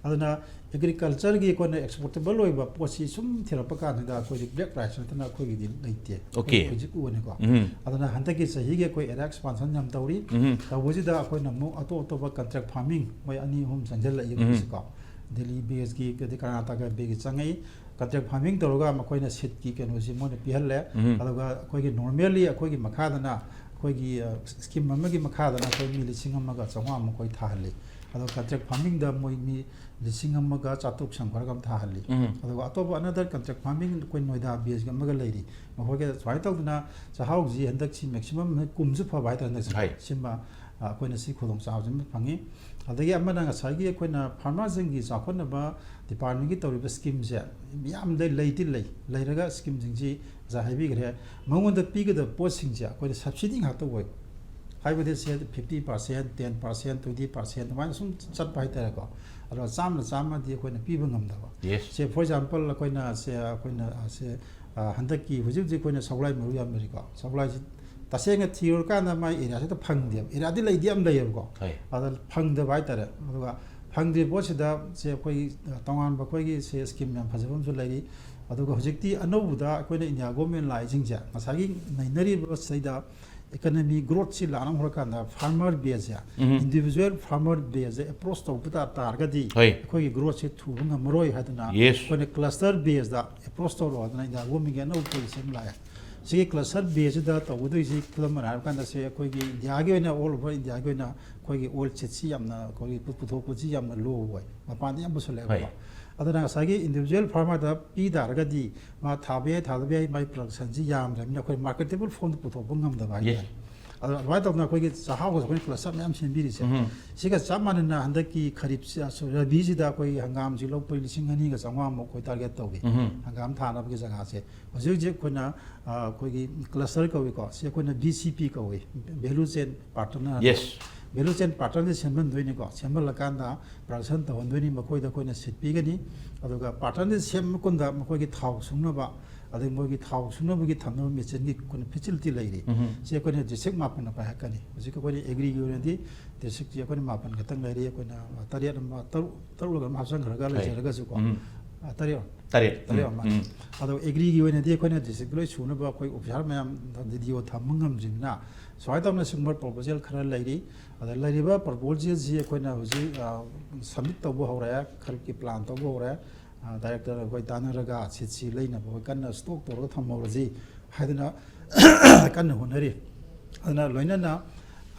ꯑꯗꯨꯅ ꯑꯦꯒ꯭ꯔꯤꯀꯜꯆꯔꯒꯤ ꯑꯩꯈꯣꯏꯅ ꯑꯦꯛꯁꯄꯣꯔꯇꯦꯕꯜ ꯑꯣꯏꯕ ꯄꯣꯠꯁꯤ ꯁꯨꯝ ꯊꯤꯔꯛꯄ ꯀꯥꯟꯁꯤꯗ ꯑꯩꯈꯣꯏꯗꯤ ꯕ꯭ꯂꯦꯛ ꯔꯥꯏꯁ ꯅꯠꯇꯅ ꯑꯩꯈꯣꯏꯒꯤꯗꯤ ꯂꯩꯇꯦ꯫ ꯑꯣꯀꯦ꯫ ꯍꯧꯖꯤꯛ ꯑꯣꯏꯅꯀꯣ꯫ ꯎꯝ꯫ ꯑꯗꯨꯅ ꯍꯟꯗꯛꯀꯤ ꯆꯍꯤꯒꯤ ꯑꯩꯈꯣꯏ ꯑꯦꯔꯤꯌꯥ ꯑꯦꯛꯁꯄꯥꯟꯁꯟ ꯌꯥꯝ ꯇꯧꯔꯤ꯫ ꯎꯝ꯫ ꯇꯧꯕꯁꯤꯗ ꯑꯩꯈꯣꯏꯅ ꯑꯃꯨꯛ ꯑꯇꯣꯞ ꯑꯇꯣꯞꯄ ꯀꯟꯇ꯭ꯔꯦꯛ ꯐꯥꯔꯃꯤꯡ ꯃꯣꯏ ꯑꯅꯤ ꯑꯍꯨꯝ ꯆꯪꯁꯤꯜꯂꯛꯏ ꯎꯝ꯫ ꯍꯧꯖꯤꯛꯁꯤꯀꯣ꯫ ꯗꯦꯜꯂꯤ ꯕꯦꯁꯀꯤ ꯑꯗꯩ ꯀꯔꯅꯥꯇꯀꯥ ꯕꯦꯁꯀꯤ ꯆꯪꯉꯛꯏ꯫ ꯀꯟꯇ꯭ꯔꯦꯛ ꯐꯥꯔꯃꯤꯡ ꯇꯧꯔꯒ ꯃꯈꯣꯏꯅ ꯁꯤꯠꯀꯤ ꯀꯩꯅꯣꯁꯤ ꯃꯣꯏꯅ ꯄꯤꯍꯜꯂꯦ꯫ ꯎꯝ꯫ ꯑꯗꯨꯒ ꯑꯩꯈꯣꯏꯒꯤ normally ꯑꯩꯈꯣꯏꯒꯤ ꯃꯈꯥꯗꯅ ꯑꯩꯈꯣꯏꯒꯤ, ꯑ, ꯁ꯭ꯀꯤꯝ ꯑꯃꯒꯤ ꯃꯈꯥꯗꯅ ꯑꯩꯈꯣꯏ ꯃꯤ ꯂꯤꯁꯤꯡ ꯑꯃꯒ ꯆꯥꯝꯃꯉꯥꯃꯨꯛ ꯑꯩꯈꯣꯏ ꯊꯥꯍꯜꯂꯤ꯫ ꯑꯗꯣ ꯀꯟꯇ꯭ꯔꯦꯛ ꯐꯥꯔꯃꯤꯡꯗ ꯃꯣꯏ ꯃꯤ ꯂꯤꯁꯤꯡ ꯑꯃꯒ ꯆꯥꯇ꯭ꯔꯨꯛ ꯁꯝ ꯈꯔꯒ ꯑꯃ ꯊꯥꯍꯜꯂꯤ꯫ ꯎꯝ꯫ ꯑꯗꯨꯒ ꯑꯇꯣꯞꯄ another contract farming ꯑꯩꯈꯣꯏ ꯅꯣꯏꯗꯥ ꯕꯦꯁꯀꯤ ꯑꯃꯒ ꯂꯩꯔꯤ꯫ ꯃꯈꯣꯏꯒ ꯁꯨꯃꯥꯏꯅ ꯇꯧꯗꯅ ꯆꯥꯛꯍꯥꯎꯁꯤ ꯍꯟꯗꯛꯁꯤ maximum ꯀꯨꯝꯁꯨ ꯐꯕ ꯍꯥꯏꯇꯥꯔꯦ ꯍꯟꯗꯛꯁꯦ꯫ ꯍꯥꯏ꯫ ꯁꯤꯃ, ꯑ, ꯑꯩꯈꯣꯏꯅ ꯁꯤ ꯈꯨꯗꯣꯡꯆꯥꯕꯁꯤ ꯑꯃ ꯐꯪꯉꯤ꯫ ꯑꯗꯒꯤ ꯑꯃꯅ ꯉꯁꯥꯏꯒꯤ ꯑꯩꯈꯣꯏꯅ ꯐꯥꯔꯃꯔꯁꯤꯡꯒꯤ ꯆꯥꯎꯈꯠꯅꯕ ꯗꯤꯄꯥꯔꯠꯃꯦꯟꯒꯤ ꯇꯧꯔꯤꯕ ꯁ꯭ꯀꯤꯝꯁꯦ ꯃꯤꯌꯥꯝꯗ ꯂꯩꯗꯤ ꯂꯩ, ꯂꯩꯔꯒ ꯁ꯭ꯀꯤꯝꯁꯤꯡꯁꯤ ꯉꯁꯥꯏ ꯍꯥꯏꯕꯤꯈ꯭ꯔꯦ, ꯃꯉꯣꯟꯗ ꯄꯤꯒꯗꯕ ꯄꯣꯠꯁꯤꯡꯁꯦ ꯑꯩꯈꯣꯏꯅ subsidy ꯉꯥꯛꯇ ꯑꯣꯏꯕ꯫ ꯍꯥꯏꯕꯗꯤ ꯁꯦ fifty percent, ten percent, twenty percent ꯑꯗꯨꯃꯥꯏꯅ ꯁꯨꯝ ꯆꯠꯄ ꯍꯥꯏꯇꯥꯔꯦꯀꯣ꯫ ꯑꯗꯣ ꯆꯥꯝꯃ ꯆꯥꯝꯃꯗꯤ ꯑꯩꯈꯣꯏꯅ ꯄꯤꯕ ꯉꯝꯗꯕ꯫ Yes꯫ ꯁꯦ, for example, ꯑꯩꯈꯣꯏꯅ ꯁꯦ, ꯑꯩꯈꯣꯏꯅ, ꯑ, ꯁꯦ, ꯑ, ꯍꯟꯗꯛꯀꯤ ꯍꯧꯖꯤꯛ ꯍꯧꯖꯤꯛ ꯑꯩꯈꯣꯏꯅ ꯁꯒꯣꯜꯍꯋꯥꯏ ꯃꯔꯨ ꯌꯥꯝ ꯂꯩꯔꯤꯀꯣ꯫ ꯁꯒꯣꯜꯍꯋꯥꯏꯁꯤ ꯇꯁꯦꯡꯅ ꯊꯤꯔꯨꯔꯀꯥꯟꯗ ꯃꯥꯏ ꯑꯦꯔꯤꯌꯥꯁꯤꯗ ꯐꯪꯗꯦꯕ꯫ ꯑꯦꯔꯤꯌꯥꯗꯤ ꯂꯩꯗꯤ ꯌꯥꯝ ꯂꯩꯌꯦꯕꯀꯣ꯫ ꯍꯣꯏ꯫ ꯑꯗ ꯐꯪꯗꯕ ꯍꯥꯏꯇꯥꯔꯦ꯫ ꯑꯗꯨꯒ ꯐꯪꯗ꯭ꯔꯤꯕ ꯄꯣꯠꯁꯤꯗ ꯁꯦ ꯑꯩꯈꯣꯏꯒꯤ, ꯑ, ꯇꯣꯉꯥꯟꯕ ꯑꯩꯈꯣꯏꯒꯤ ꯁꯦ ꯁ꯭ꯀꯤꯝ ꯌꯥꯝ ꯐꯖꯕ ꯑꯃꯁꯨ ꯂꯩꯔꯤ꯫ ꯑꯗꯨꯒ ꯍꯧꯖꯤꯛꯇꯤ ꯑꯅꯧꯕꯗ ꯑꯩꯈꯣꯏꯅ ꯏꯟꯗꯤꯌꯥ ꯒꯣꯔꯃꯦꯟ ꯂꯥꯛꯏꯁꯤꯡꯁꯦ ꯉꯁꯥꯏꯒꯤ ꯅꯩꯅꯔꯤꯕ ꯁꯤꯗꯩꯗ economy growthꯁꯤ ꯂꯥꯛꯅꯕ ꯍꯣꯠꯅꯀꯥꯟꯗ farmer baseꯁꯦ, ꯎꯝ꯫ individual farmer baseꯁꯦ approach ꯇꯧꯕ ꯇꯥ-, ꯇꯥꯔꯒꯗꯤ ꯍꯣꯏ꯫ ꯑꯩꯈꯣꯏꯒꯤ growthꯁꯦ ꯊꯨꯕ ꯉꯝꯃꯔꯣꯏ ꯍꯥꯏꯗꯅ Yes꯫ ꯑꯩꯈꯣꯏꯅ cluster baseꯇ approach ꯇꯧꯔꯣ ꯍꯥꯏꯗꯅ ꯏꯟꯗꯤꯌꯥ ꯒꯣꯔꯃꯦꯟꯒꯤ ꯑꯅꯧꯕ policy ꯑꯃ ꯂꯥꯛꯑꯦ꯫ ꯁꯤꯒꯤ cluster baseꯁꯤꯗ ꯇꯧꯒꯗꯣꯏꯁꯤ ꯈꯨꯗꯝ ꯑꯣꯏꯅ ꯍꯥꯏꯔꯀꯥꯟꯗ ꯁꯤ ꯑꯩꯈꯣꯏꯒꯤ ꯏꯟꯗꯤꯌꯥꯒꯤ ꯑꯣꯏꯅ, all over ꯏꯟꯗꯤꯌꯥꯒꯤ ꯑꯣꯏꯅ ꯑꯩꯈꯣꯏꯒꯤ oil seedꯁꯤ ꯌꯥꯝꯅ, ꯑꯩꯈꯣꯏꯒꯤ ꯄꯨ-, ꯄꯨꯊꯣꯛꯄꯁꯤ ꯌꯥꯝꯅ low ꯑꯣꯏ, ꯃꯄꯥꯟꯗ ꯌꯥꯝ ꯄꯨꯁꯜꯂꯛꯑꯦꯕꯀꯣ꯫ ꯍꯣꯏ꯫ ꯑꯗꯨꯅ ꯉꯁꯥꯏꯒꯤ individual farmerꯗ ꯄꯤ ꯇꯥꯔꯒꯗꯤ ꯃꯥ ꯊꯥꯕ ꯌꯥꯏ, ꯊꯥꯗꯕ ꯌꯥꯏ, ꯃꯥꯒꯤ productionꯁꯤ ꯌꯥꯝꯗ꯭ꯔꯕꯅꯤꯅ ꯑꯩꯈꯣꯏ marketable formꯗ ꯄꯨꯊꯣꯛꯄ ꯉꯝꯗꯕ ꯍꯥꯏꯇꯥꯔꯦ꯫ Yes꯫ ꯑꯗꯣ ꯑꯗꯨꯃꯥꯏꯅ ꯇꯧꯗꯅ ꯑꯩꯈꯣꯏꯒꯤ ꯆꯥꯛꯍꯥꯎꯒꯁꯨ ꯑꯩꯈꯣꯏꯅ ꯀ꯭ꯂꯁꯇꯔ ꯃꯌꯥꯝ ꯁꯦꯝꯕꯤꯔꯤꯁꯦ꯫ ꯎꯝ. ꯁꯤꯒ ꯆꯞ ꯃꯥꯟꯅꯅ ꯍꯟꯗꯛꯀꯤ ꯈꯔꯤꯞꯁꯤ, ꯑ, ꯁꯣ-, ꯔꯕꯤꯁꯤꯗ ꯑꯩꯈꯣꯏ ꯍꯪꯒꯥꯝꯁꯤ ꯂꯧꯕ ꯂꯤꯁꯤꯡ ꯑꯅꯤꯒ ꯆꯥꯝꯃꯉꯥꯃꯨꯛ ꯑꯩꯈꯣꯏ ꯇꯥꯔꯒꯦꯠ ꯇꯧꯏ꯫ ꯎꯝ. ꯍꯪꯒꯥꯝ ꯊꯥꯅꯕꯒꯤ ꯖꯒꯥꯁꯦ ꯍꯧꯖꯤꯛ ꯍꯧꯖꯤꯛ ꯑꯩꯈꯣꯏꯅ, ꯑ, ꯑꯩꯈꯣꯏꯒꯤ ꯀ꯭ꯂꯁꯇꯔ ꯀꯧꯏꯀꯣ, ꯁꯤ ꯑꯩꯈꯣꯏꯅ ꯚꯤ ꯁꯤ ꯄꯤ ꯀꯧꯏ, ꯚꯦꯂꯨ ꯆꯦꯟ ꯄꯥꯔꯠꯅꯔ꯫ Yes. ꯚꯦꯂꯨ ꯆꯦꯟ ꯄꯥꯔꯠꯅꯔꯁꯦ ꯁꯦꯝꯍꯟꯗꯣꯏꯅꯤꯀꯣ꯫ ꯁꯦꯝꯍꯜꯂꯀꯥꯟꯗ ꯄ꯭ꯔꯗꯛꯁꯟ ꯇꯧꯍꯟꯗꯣꯏꯅꯤ, ꯃꯈꯣꯏꯗ ꯑꯩꯈꯣꯏꯅ ꯁꯤꯠ ꯄꯤꯒꯅꯤ꯫ ꯑꯗꯨꯒ ꯄꯥꯔꯠꯅꯔꯁꯦ ꯁꯦꯝꯕ ꯃꯇꯨꯡꯗ ꯃꯈꯣꯏꯒꯤ ꯊꯥꯎ ꯁꯨꯡꯅꯕ, ꯑꯗꯩ ꯃꯣꯏꯒꯤ ꯊꯥꯎ ꯁꯨꯡꯅꯕꯒꯤ ꯊꯝꯅꯕ ꯃꯦꯆꯤꯟꯒꯤ ꯑꯩꯈꯣꯏꯅ ꯐꯦꯁꯤꯂꯤꯇꯤ ꯂꯩꯔꯤ꯫ ꯎꯝ. ꯁꯤ ꯑꯩꯈꯣꯏꯅ ꯗꯤꯁꯇ꯭ꯔꯤꯛ ꯃꯥꯄꯟꯅ ꯄꯥꯏꯈꯠꯀꯅꯤ꯫ ꯍꯧꯖꯤꯛ ꯑꯩꯈꯣꯏꯅ ꯑꯦꯒ꯭ꯔꯤꯒꯤ ꯑꯣꯏꯅꯗꯤ ꯗꯤꯁꯇ꯭ꯔꯤꯛꯁꯤ ꯑꯩꯈꯣꯏꯅ ꯃꯥꯄꯟ ꯈꯛꯇꯪ ꯂꯩꯔꯤ꯫ ꯑꯩꯈꯣꯏꯅ ꯇꯔꯦꯠ ꯑꯃ, ꯇꯔꯨꯛ, ꯇꯔꯨꯛꯂ ꯀꯩꯅꯣꯝ ꯍꯥꯞꯆꯤꯟꯈ꯭ꯔꯒ ꯍꯣꯏ. ꯂꯩꯖꯔꯒꯁꯨꯀꯣ꯫ ꯎꯝ. ꯑ, ꯇꯔꯦꯠ, ꯇꯔꯦꯠ. ꯇꯔꯦꯠ ꯑꯃ꯫ ꯎꯝ. ꯑꯗꯣ ꯑꯦꯒ꯭ꯔꯤꯒꯤ ꯑꯣꯏꯅꯗꯤ ꯑꯩꯈꯣꯏꯅ ꯗꯤꯁꯇ꯭ꯔꯤꯛ ꯂꯣꯏ ꯁꯨꯅꯕ ꯑꯩꯈꯣꯏ ꯑꯣꯐꯤꯁꯥꯔ ꯃꯌꯥꯝ ꯗꯤ ꯗꯤ ꯑꯣ ꯊꯝꯕ ꯉꯝꯗ꯭ꯔꯤꯕꯅꯤꯅ, ꯁꯨꯃꯥꯏꯅ ꯇꯧꯅ ꯁꯤꯒꯨꯝꯕ ꯄ꯭ꯔꯣꯄꯣꯖꯦꯜ ꯈꯔ ꯂꯩꯔꯤ꯫ ꯑꯗ ꯂꯩꯔꯤꯕ ꯄ꯭ꯔꯣꯄꯣꯖꯦꯜꯁꯤ ꯑꯩꯈꯣꯏꯅ ꯍꯧꯖꯤꯛ, ꯑ, ꯁꯕꯃꯤꯠ ꯇꯧꯕ ꯍꯧꯔꯦ, ꯈꯔꯒꯤ ꯄ꯭ꯂꯥꯟ ꯇꯧꯕ ꯍꯧꯔꯦ꯫ ꯑ, ꯗꯥꯏꯔꯦꯛꯇꯔ ꯑꯩꯈꯣꯏ ꯇꯥꯟꯅꯔꯒ ꯁꯤꯠꯁꯤ ꯂꯩꯅꯕ ꯑꯩꯈꯣꯏ ꯀꯟꯅ ꯁ꯭ꯇꯣꯛ ꯇꯧꯔꯒ ꯊꯝꯍꯧꯔꯁꯤ ꯍꯥꯏꯗꯅ ꯀꯟꯅ ꯍꯣꯠꯅꯔꯤ꯫ ꯑꯗꯨꯅ ꯂꯣꯏꯅꯅ,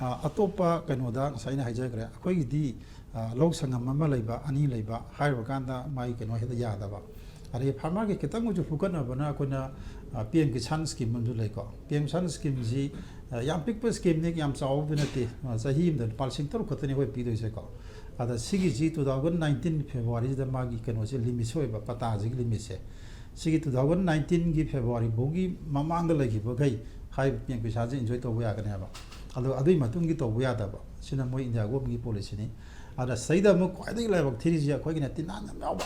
ꯑ, ꯑꯇꯣꯞꯄ ꯀꯩꯅꯣꯗ ꯉꯁꯥꯏ ꯑꯩꯅ ꯍꯥꯏꯖꯈ꯭ꯔꯦ, ꯑꯩꯈꯣꯏꯒꯤꯗꯤ, ꯑ, ꯂꯧ ꯁꯪꯉꯝ ꯑꯃ ꯂꯩꯕ, ꯑꯅꯤ ꯂꯩꯕ ꯍꯥꯏꯔꯨꯔꯀꯥꯟꯗ ꯃꯥꯒꯤ ꯀꯩꯅꯣ ꯍꯦꯛꯇ ꯌꯥꯗꯕ꯫ ꯑꯗꯒꯤ ꯐꯥꯔꯃꯔꯒꯤ ꯈꯤꯇꯪ ꯑꯣꯏꯁꯨ ꯐꯨꯒꯠꯅꯕꯅ ꯑꯩꯈꯣꯏꯅ, ꯑ, ꯄꯤ ꯑꯦꯝ ꯀꯤꯁꯥꯟ ꯁ꯭ꯀꯤꯝ ꯑꯃꯁꯨ ꯂꯩꯀꯣ꯫ ꯄꯤ ꯑꯦꯝ ꯀꯤꯁꯥꯟ ꯁ꯭ꯀꯤꯝꯁꯤ, ꯑ, ꯌꯥꯝ ꯄꯤꯛꯄ ꯁ꯭ꯀꯤꯝꯅꯤ, ꯌꯥꯝ ꯆꯥꯎꯕꯗꯤ ꯅꯠꯇꯦ꯫ ꯑ, ꯆꯍꯤ ꯑꯃꯗ ꯂꯨꯄꯥ ꯂꯤꯁꯤꯡ ꯇꯔꯨꯛ ꯈꯛꯇꯅꯤ ꯑꯩꯈꯣꯏ ꯄꯤꯗꯣꯏꯁꯦꯀꯣ꯫ ꯑꯗ ꯁꯤꯒꯤꯁꯤ two thousand nineteen Februaryꯁꯤꯗ ꯃꯥꯒꯤ ꯀꯩꯅꯣꯁꯦ ꯂꯤꯃꯤꯠꯁꯦ ꯑꯣꯏꯕ, ꯄꯇꯥꯁꯤꯒꯤ ꯂꯤꯃꯤꯠꯁꯦ꯫ ꯁꯤꯒꯤ two thousand nineteenꯒꯤ February ꯐꯥꯎꯒꯤ ꯃꯃꯥꯡꯗ ꯂꯩꯈꯤꯕꯈꯩ ꯍꯥꯏꯔꯤꯕ ꯄꯤ ꯑꯦꯝ ꯀꯤꯁꯥꯟꯁꯦ ꯏꯟꯖꯣꯏ ꯇꯧꯕ ꯌꯥꯒꯅꯦꯕ꯫ ꯑꯗꯣ ꯑꯗꯨꯒꯤ ꯃꯇꯨꯡꯒꯤ ꯇꯧꯕ ꯌꯥꯗꯕ꯫ ꯁꯤꯅ ꯃꯣꯏ ꯏꯟꯗꯤꯌꯥ ꯒꯣꯔꯃꯦꯟꯒꯤ ꯄꯣꯂꯤꯁꯤꯅꯤ꯫ ꯑꯗ ꯁꯤꯗꯩꯗ ꯑꯃꯨꯛ ꯈ꯭ꯋꯥꯏꯗꯒꯤ ꯂꯥꯏꯕꯛ ꯊꯤꯔꯤꯁꯤ ꯑꯩꯈꯣꯏꯒꯤꯅ ꯇꯤꯟꯅꯥꯟ ꯌꯥꯝ ꯌꯥꯎꯕ꯫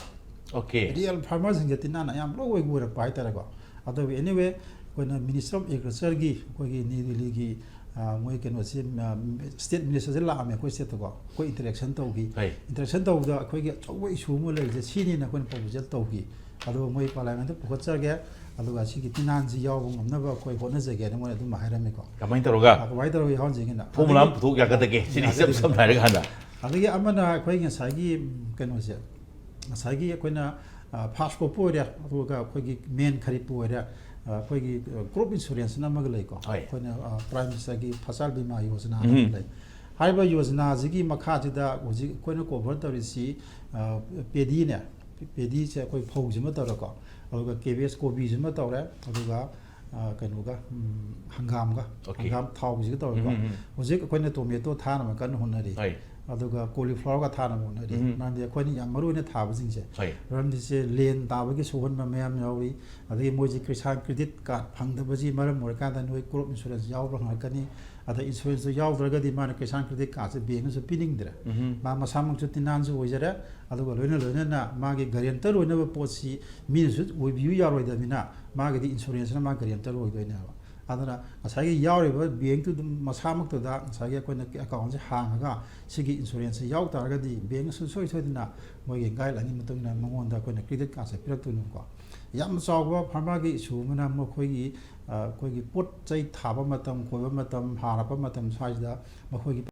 Okay. ꯔꯤꯌꯦꯜ ꯐꯥꯔꯃꯔꯁꯤꯡꯁꯦ ꯇꯤꯟꯅꯥꯟ ꯑꯌꯥꯝꯕ ꯂꯣꯏ ꯑꯣꯏꯕ ꯑꯣꯏꯔꯛꯄ ꯍꯥꯏꯇꯥꯔꯦꯀꯣ꯫ ꯑꯗꯨꯕꯨ anyway, ꯑꯩꯈꯣꯏꯅ Ministry of Agricultureꯒꯤ, ꯑꯩꯈꯣꯏꯒꯤ ꯅ꯭ꯌꯨ ꯗꯦꯜꯂꯤꯒꯤ, ꯑ, ꯃꯣꯏ ꯀꯩꯅꯣꯁꯤ, ꯑ, state ministerꯁꯦ ꯂꯥꯛꯑꯝꯃꯦ ꯑꯩꯈꯣꯏ stateꯇꯀꯣ꯫ ꯑꯩꯈꯣꯏ interaction ꯇꯧꯈꯤ꯫ ꯍꯣꯏ. Interaction ꯇꯧꯕꯗ ꯑꯩꯈꯣꯏꯒꯤ ꯑꯆꯧꯕ issue ꯑꯃ ꯂꯩꯔꯤꯁꯦ ꯁꯤꯅꯤꯅ ꯑꯩꯈꯣꯏꯅ proposal ꯇꯧꯈꯤ꯫ ꯑꯗꯨꯒ ꯃꯣꯏ parliamentꯇ ꯄꯨꯈꯠꯆꯒꯦ, ꯑꯗꯨꯒ ꯁꯤꯒꯤ ꯇꯤꯟꯅꯥꯟꯁꯤ ꯌꯥꯎꯕ ꯉꯝꯅꯕ ꯑꯩꯈꯣꯏ ꯍꯣꯠꯅꯖꯒꯦꯅ ꯃꯣꯏꯅ ꯑꯗꯨꯝ ꯍꯥꯏꯔꯝꯃꯤꯀꯣ꯫ ꯀꯃꯥꯏꯅ ꯇꯧꯔꯒ ꯑ, ꯀꯃꯥꯏꯅ ꯇꯧꯔꯒ ꯌꯥꯎꯍꯟꯁꯤꯒꯦꯅ꯫ Formula ꯑꯃ ꯄꯨꯊꯣꯛ ꯌꯥꯒꯗꯒꯦ? ꯁꯤꯅꯤ ꯏꯆꯝ ꯌꯥꯒꯗꯒꯦ꯫ ꯁꯝꯅ ꯍꯥꯏꯔꯀꯥꯟꯗ꯫ ꯑꯗꯒꯤ ꯑꯃꯅ ꯑꯩꯈꯣꯏ ꯉꯁꯥꯏꯒꯤ, ꯎꯝ, ꯀꯩꯅꯣꯁꯦ, ꯉꯁꯥꯏꯒꯤ ꯑꯩꯈꯣꯏꯅ, ꯑ, first crop ꯑꯣꯏꯔꯦ, ꯑꯗꯨꯒ ꯑꯩꯈꯣꯏꯒꯤ main ꯈꯔꯤꯞ ꯑꯣꯏꯔꯦ, ꯑ, ꯑꯩꯈꯣꯏꯒꯤ, ꯑ, crop insuranceꯅ ꯑꯃꯒ ꯂꯩꯀꯣ꯫ ꯍꯣꯏ. ꯑꯩꯈꯣꯏꯅ, ꯑ, Prime Ministerꯒꯤ ꯐꯁꯥꯜ ꯕꯤꯃꯥ ꯌꯣꯖꯅꯥ ꯎꯝ. ꯑꯃ ꯂꯩ꯫ ꯍꯥꯏꯔꯤꯕ ꯌꯣꯖꯅꯥꯁꯤꯒꯤ ꯃꯈꯥꯁꯤꯗ ꯍꯧꯖꯤꯛ ꯑꯩꯈꯣꯏꯅ cover ꯇꯧꯔꯤꯁꯤ, ꯑ, ꯄꯦꯗꯤꯅꯦ, ꯄꯦꯗꯤꯁꯦ ꯑꯩꯈꯣꯏ ꯐꯧꯁꯤꯃ ꯇꯧꯔꯦꯀꯣ, ꯑꯗꯨꯒ cabbage, ꯀꯣꯕꯤꯁꯤꯃ ꯇꯧꯔꯦ, ꯑꯗꯨꯒ, ꯑ, ꯀꯩꯅꯣꯒ, ꯎꯝ, ꯍꯪꯒꯥꯝꯒ, Okay. ꯍꯪꯒꯥꯝ ꯊꯥꯎꯒꯤꯁꯤꯒ ꯇꯧꯔꯒ, ꯎꯝ, ꯎꯝ, ꯎꯝ꯫ ꯍꯧꯖꯤꯛ ꯑꯩꯈꯣꯏꯅ tomato ꯊꯥꯅꯕ ꯀꯟꯅ ꯍꯣꯠꯅꯔꯤ꯫ ꯍꯣꯏ꯫ ꯑꯗꯨꯒ cauliflowerꯒ ꯊꯥꯅꯕ ꯍꯣꯠꯅꯔꯤ꯫ ꯎꯝ꯫ ꯃꯔꯝꯗꯤ ꯑꯩꯈꯣꯏꯅ ꯌꯥꯝ ꯃꯔꯨ ꯑꯣꯏꯅ ꯊꯥꯕꯁꯤꯡꯁꯦ, ꯍꯣꯏ꯫ ꯃꯔꯝꯗꯤ ꯁꯦ ꯂꯦꯟ ꯇꯥꯕꯒꯤ ꯁꯣꯛꯍꯟꯕ ꯃꯌꯥꯝ ꯌꯥꯎꯔꯤ, ꯑꯗꯒꯤ ꯃꯣꯏꯁꯦ ꯀꯤꯁꯥꯟ credit card ꯐꯪꯗꯕꯁꯤ ꯃꯔꯝ ꯑꯣꯏꯔꯀꯥꯟꯗ ꯅꯣꯏ crop insurance ꯌꯥꯎꯕ꯭ꯔꯥ ꯍꯪꯉꯛꯀꯅꯤ꯫ ꯑꯗ insuranceꯇꯨ ꯌꯥꯎꯗ꯭ꯔꯒꯗꯤ ꯃꯥꯅ ꯀꯤꯁꯥꯟ credit cardꯁꯦ bankꯅꯁꯨ ꯄꯤꯅꯤꯡꯗ꯭ꯔꯦ꯫ ꯎꯝ꯫ ꯃꯥ ꯃꯁꯥꯃꯛꯁꯨ ꯇꯤꯟꯅꯥꯟꯁꯨ ꯑꯣꯏꯖꯔꯦ, ꯑꯗꯨꯒ ꯂꯣꯏꯅ ꯂꯣꯏꯅꯅ ꯃꯥꯒꯤ guarantor ꯑꯣꯏꯅꯕ ꯄꯣꯠꯁꯤ ꯃꯤꯅꯁꯨ ꯑꯣꯏꯕꯤꯌꯨ ꯌꯥꯔꯣꯏꯗꯕꯅꯤꯅ, ꯃꯥꯒꯤꯗꯤ insuranceꯅ ꯃꯥ guarantor ꯑꯣꯏꯗꯣꯏꯅꯦꯕ꯫ ꯑꯗꯨꯅ ꯉꯁꯥꯏꯒꯤ ꯌꯥꯎꯔꯤꯕ bankꯇꯨ ꯑꯗꯨꯝ ꯃꯁꯥꯃꯛꯇꯨꯗ ꯉꯁꯥꯏꯒꯤ ꯑꯩꯈꯣꯏꯅ accountꯁꯦ ꯍꯥꯡꯉꯒ ꯁꯤꯒꯤ insuranceꯁꯦ ꯌꯥꯎ ꯇꯥꯔꯒꯗꯤ bankꯅ ꯁꯨꯡꯁꯣꯏ ꯁꯣꯏꯗꯅ ꯃꯣꯏꯒꯤ guideline ꯃꯇꯨꯡ ꯏꯟꯅ ꯃꯉꯣꯟꯗ ꯑꯩꯈꯣꯏꯅ credit cardꯁꯦ ꯄꯤꯔꯛꯇꯣꯏꯅꯦꯕꯀꯣ꯫ ꯌꯥꯝ ꯆꯥꯎꯕ farmerꯒꯤ issue ꯑꯃꯅ ꯃꯈꯣꯏꯒꯤ, ꯑ, ꯑꯩꯈꯣꯏꯒꯤ ꯄꯣꯠ ꯆꯩ ꯊꯥꯕ ꯃꯇꯝ, ꯈꯣꯏꯕ ꯃꯇꯝ, ꯍꯥꯔ ꯍꯥꯞꯄ ꯃꯇꯝ ꯁ꯭ꯋꯥꯏꯁꯤꯗ ꯃꯈꯣꯏꯒꯤ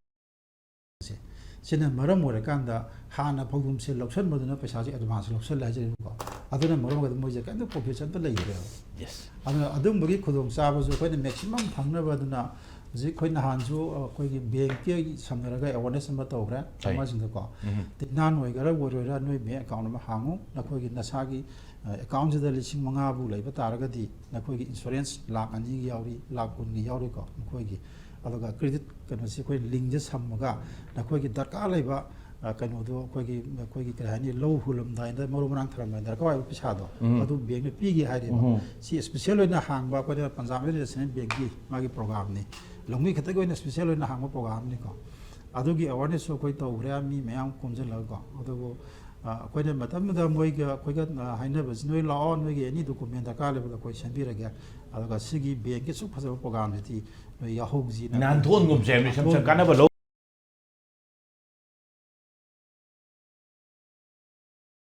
ꯁꯤꯅ ꯃꯔꯝ ꯑꯣꯏꯔꯀꯥꯟꯗ ꯍꯥꯟꯅ ꯐꯧꯗꯝꯁꯦ ꯂꯧꯁꯟꯕꯗꯨꯅ ꯄꯩꯁꯥꯁꯦ advance ꯂꯧꯁꯜꯂꯦ ꯍꯥꯏꯖꯔꯤꯕꯀꯣ꯫ ꯑꯗꯨꯅ ꯃꯔꯝ ꯑꯣꯏꯔꯒ ꯃꯣꯏꯁꯦ ꯀꯩꯝꯇ profitꯁꯦ ꯑꯝꯇ ꯂꯩꯇ꯭ꯔꯦꯕ꯫ Yes꯫ ꯑꯗꯨꯅ ꯑꯗꯨꯝꯕꯒꯤ ꯈꯨꯗꯣꯡꯆꯥꯕꯁꯨ ꯑꯩꯈꯣꯏꯅ maximum ꯐꯪꯅꯕ ꯑꯗꯨꯅ ꯍꯧꯖꯤꯛ ꯑꯩꯈꯣꯏ ꯅꯍꯥꯟꯁꯨ ꯑꯩꯈꯣꯏꯒꯤ bankꯀꯤ ꯁꯝꯅꯔꯒ awareness ꯑꯃ ꯇꯧꯈ꯭ꯔꯦ꯫ ꯍꯣꯏ꯫ farmerꯁꯤꯡꯗꯀꯣ꯫ ꯎꯝ꯫ ꯇꯤꯟꯅꯥꯟ ꯑꯣꯏꯒꯦꯔꯥ ꯑꯣꯏꯔꯣꯏꯔꯥ ꯅꯣꯏ bank account ꯑꯃ ꯍꯥꯡꯉꯨ, ꯅꯈꯣꯏꯒꯤ ꯅꯁꯥꯒꯤ, ꯑ, accountꯁꯤꯗ ꯂꯤꯁꯤꯡ ꯃꯉꯥꯕꯨ ꯂꯩꯕ ꯇꯥꯔꯒꯗꯤ ꯅꯈꯣꯏꯒꯤ insurance ꯂꯥꯛ ꯑꯅꯤꯒꯤ ꯌꯥꯎꯔꯤ, ꯂꯥꯛ ꯀꯨꯟꯒꯤ ꯌꯥꯎꯔꯤꯀꯣ ꯃꯈꯣꯏꯒꯤ꯫ ꯑꯗꯨꯒ credit ꯀꯩꯅꯣꯁꯤ ꯑꯩꯈꯣꯏ linkꯁꯦ ꯁꯝꯃꯒ ꯅꯈꯣꯏꯒꯤ ꯗꯔꯀꯥꯔ ꯂꯩꯕ, ꯑ, ꯀꯩꯅꯣꯗꯣ ꯑꯩꯈꯣꯏꯒꯤ, ꯑꯩꯈꯣꯏꯒꯤ ꯀꯔꯤ ꯍꯥꯏꯅꯤ, ꯂꯧ ꯍꯨꯜꯂꯝꯗꯥꯏꯗ ꯃꯔꯨ ꯃꯔꯥꯡ ꯊꯔꯝꯗꯥꯏꯗ ꯗꯔꯀꯥꯔ ꯑꯣꯏꯕ ꯄꯩꯁꯥꯗꯣ ꯎꯝ꯫ ꯑꯗꯨ bankꯅ ꯄꯤꯒꯦ ꯍꯥꯏꯔꯦꯕ꯫ ꯎꯝ꯫ ꯁꯤ special ꯑꯣꯏꯅ ꯍꯥꯡꯕ ꯑꯩꯈꯣꯏꯅ Punjab National Bankꯀꯤ ꯃꯥꯒꯤ programꯅꯤ꯫ ꯂꯧꯃꯤ ꯈꯛꯇꯒꯤ ꯑꯣꯏꯅ special ꯑꯣꯏꯅ ꯍꯥꯡꯕ programꯅꯤꯀꯣ꯫ ꯑꯗꯨꯒꯤ awarenessꯁꯨ ꯑꯩꯈꯣꯏ ꯇꯧꯈ꯭ꯔꯦ ꯃꯤ ꯃꯌꯥꯝ ꯈꯣꯝꯖꯤꯜꯂꯒꯀꯣ꯫ ꯑꯗꯨꯕꯨ, ꯑ, ꯑꯩꯈꯣꯏꯅ ꯃꯇꯝꯗꯨꯗ ꯃꯣꯏꯒ ꯑꯩꯈꯣꯏꯒ, ꯑ, ꯍꯥꯏꯅꯕꯁꯤ ꯅꯣꯏ ꯂꯥꯛꯑꯣ, ꯅꯣꯏꯒꯤ any document ꯗꯔꯀꯥꯔ ꯂꯩꯕꯗꯣ ꯑꯩꯈꯣꯏ ꯁꯦꯝꯕꯤꯔꯒꯦ꯫ ꯑꯗꯨꯒ ꯁꯤꯒꯤ bankꯀꯤ ꯑꯁꯨꯛ ꯐꯖꯕ programꯁꯤꯗꯤ ꯅꯣꯏ ꯌꯥꯎꯍꯧꯁꯤꯅ ꯅꯥꯟꯊꯣꯛꯍꯟꯒꯨꯝꯁꯦ ꯍꯥꯏꯕꯅꯤ, ꯁꯝ ꯁꯝ ꯅꯥꯟꯊꯣꯛꯍꯟꯒꯨꯝꯁꯦ꯫ ꯀꯥꯟꯅꯕ ꯂꯧ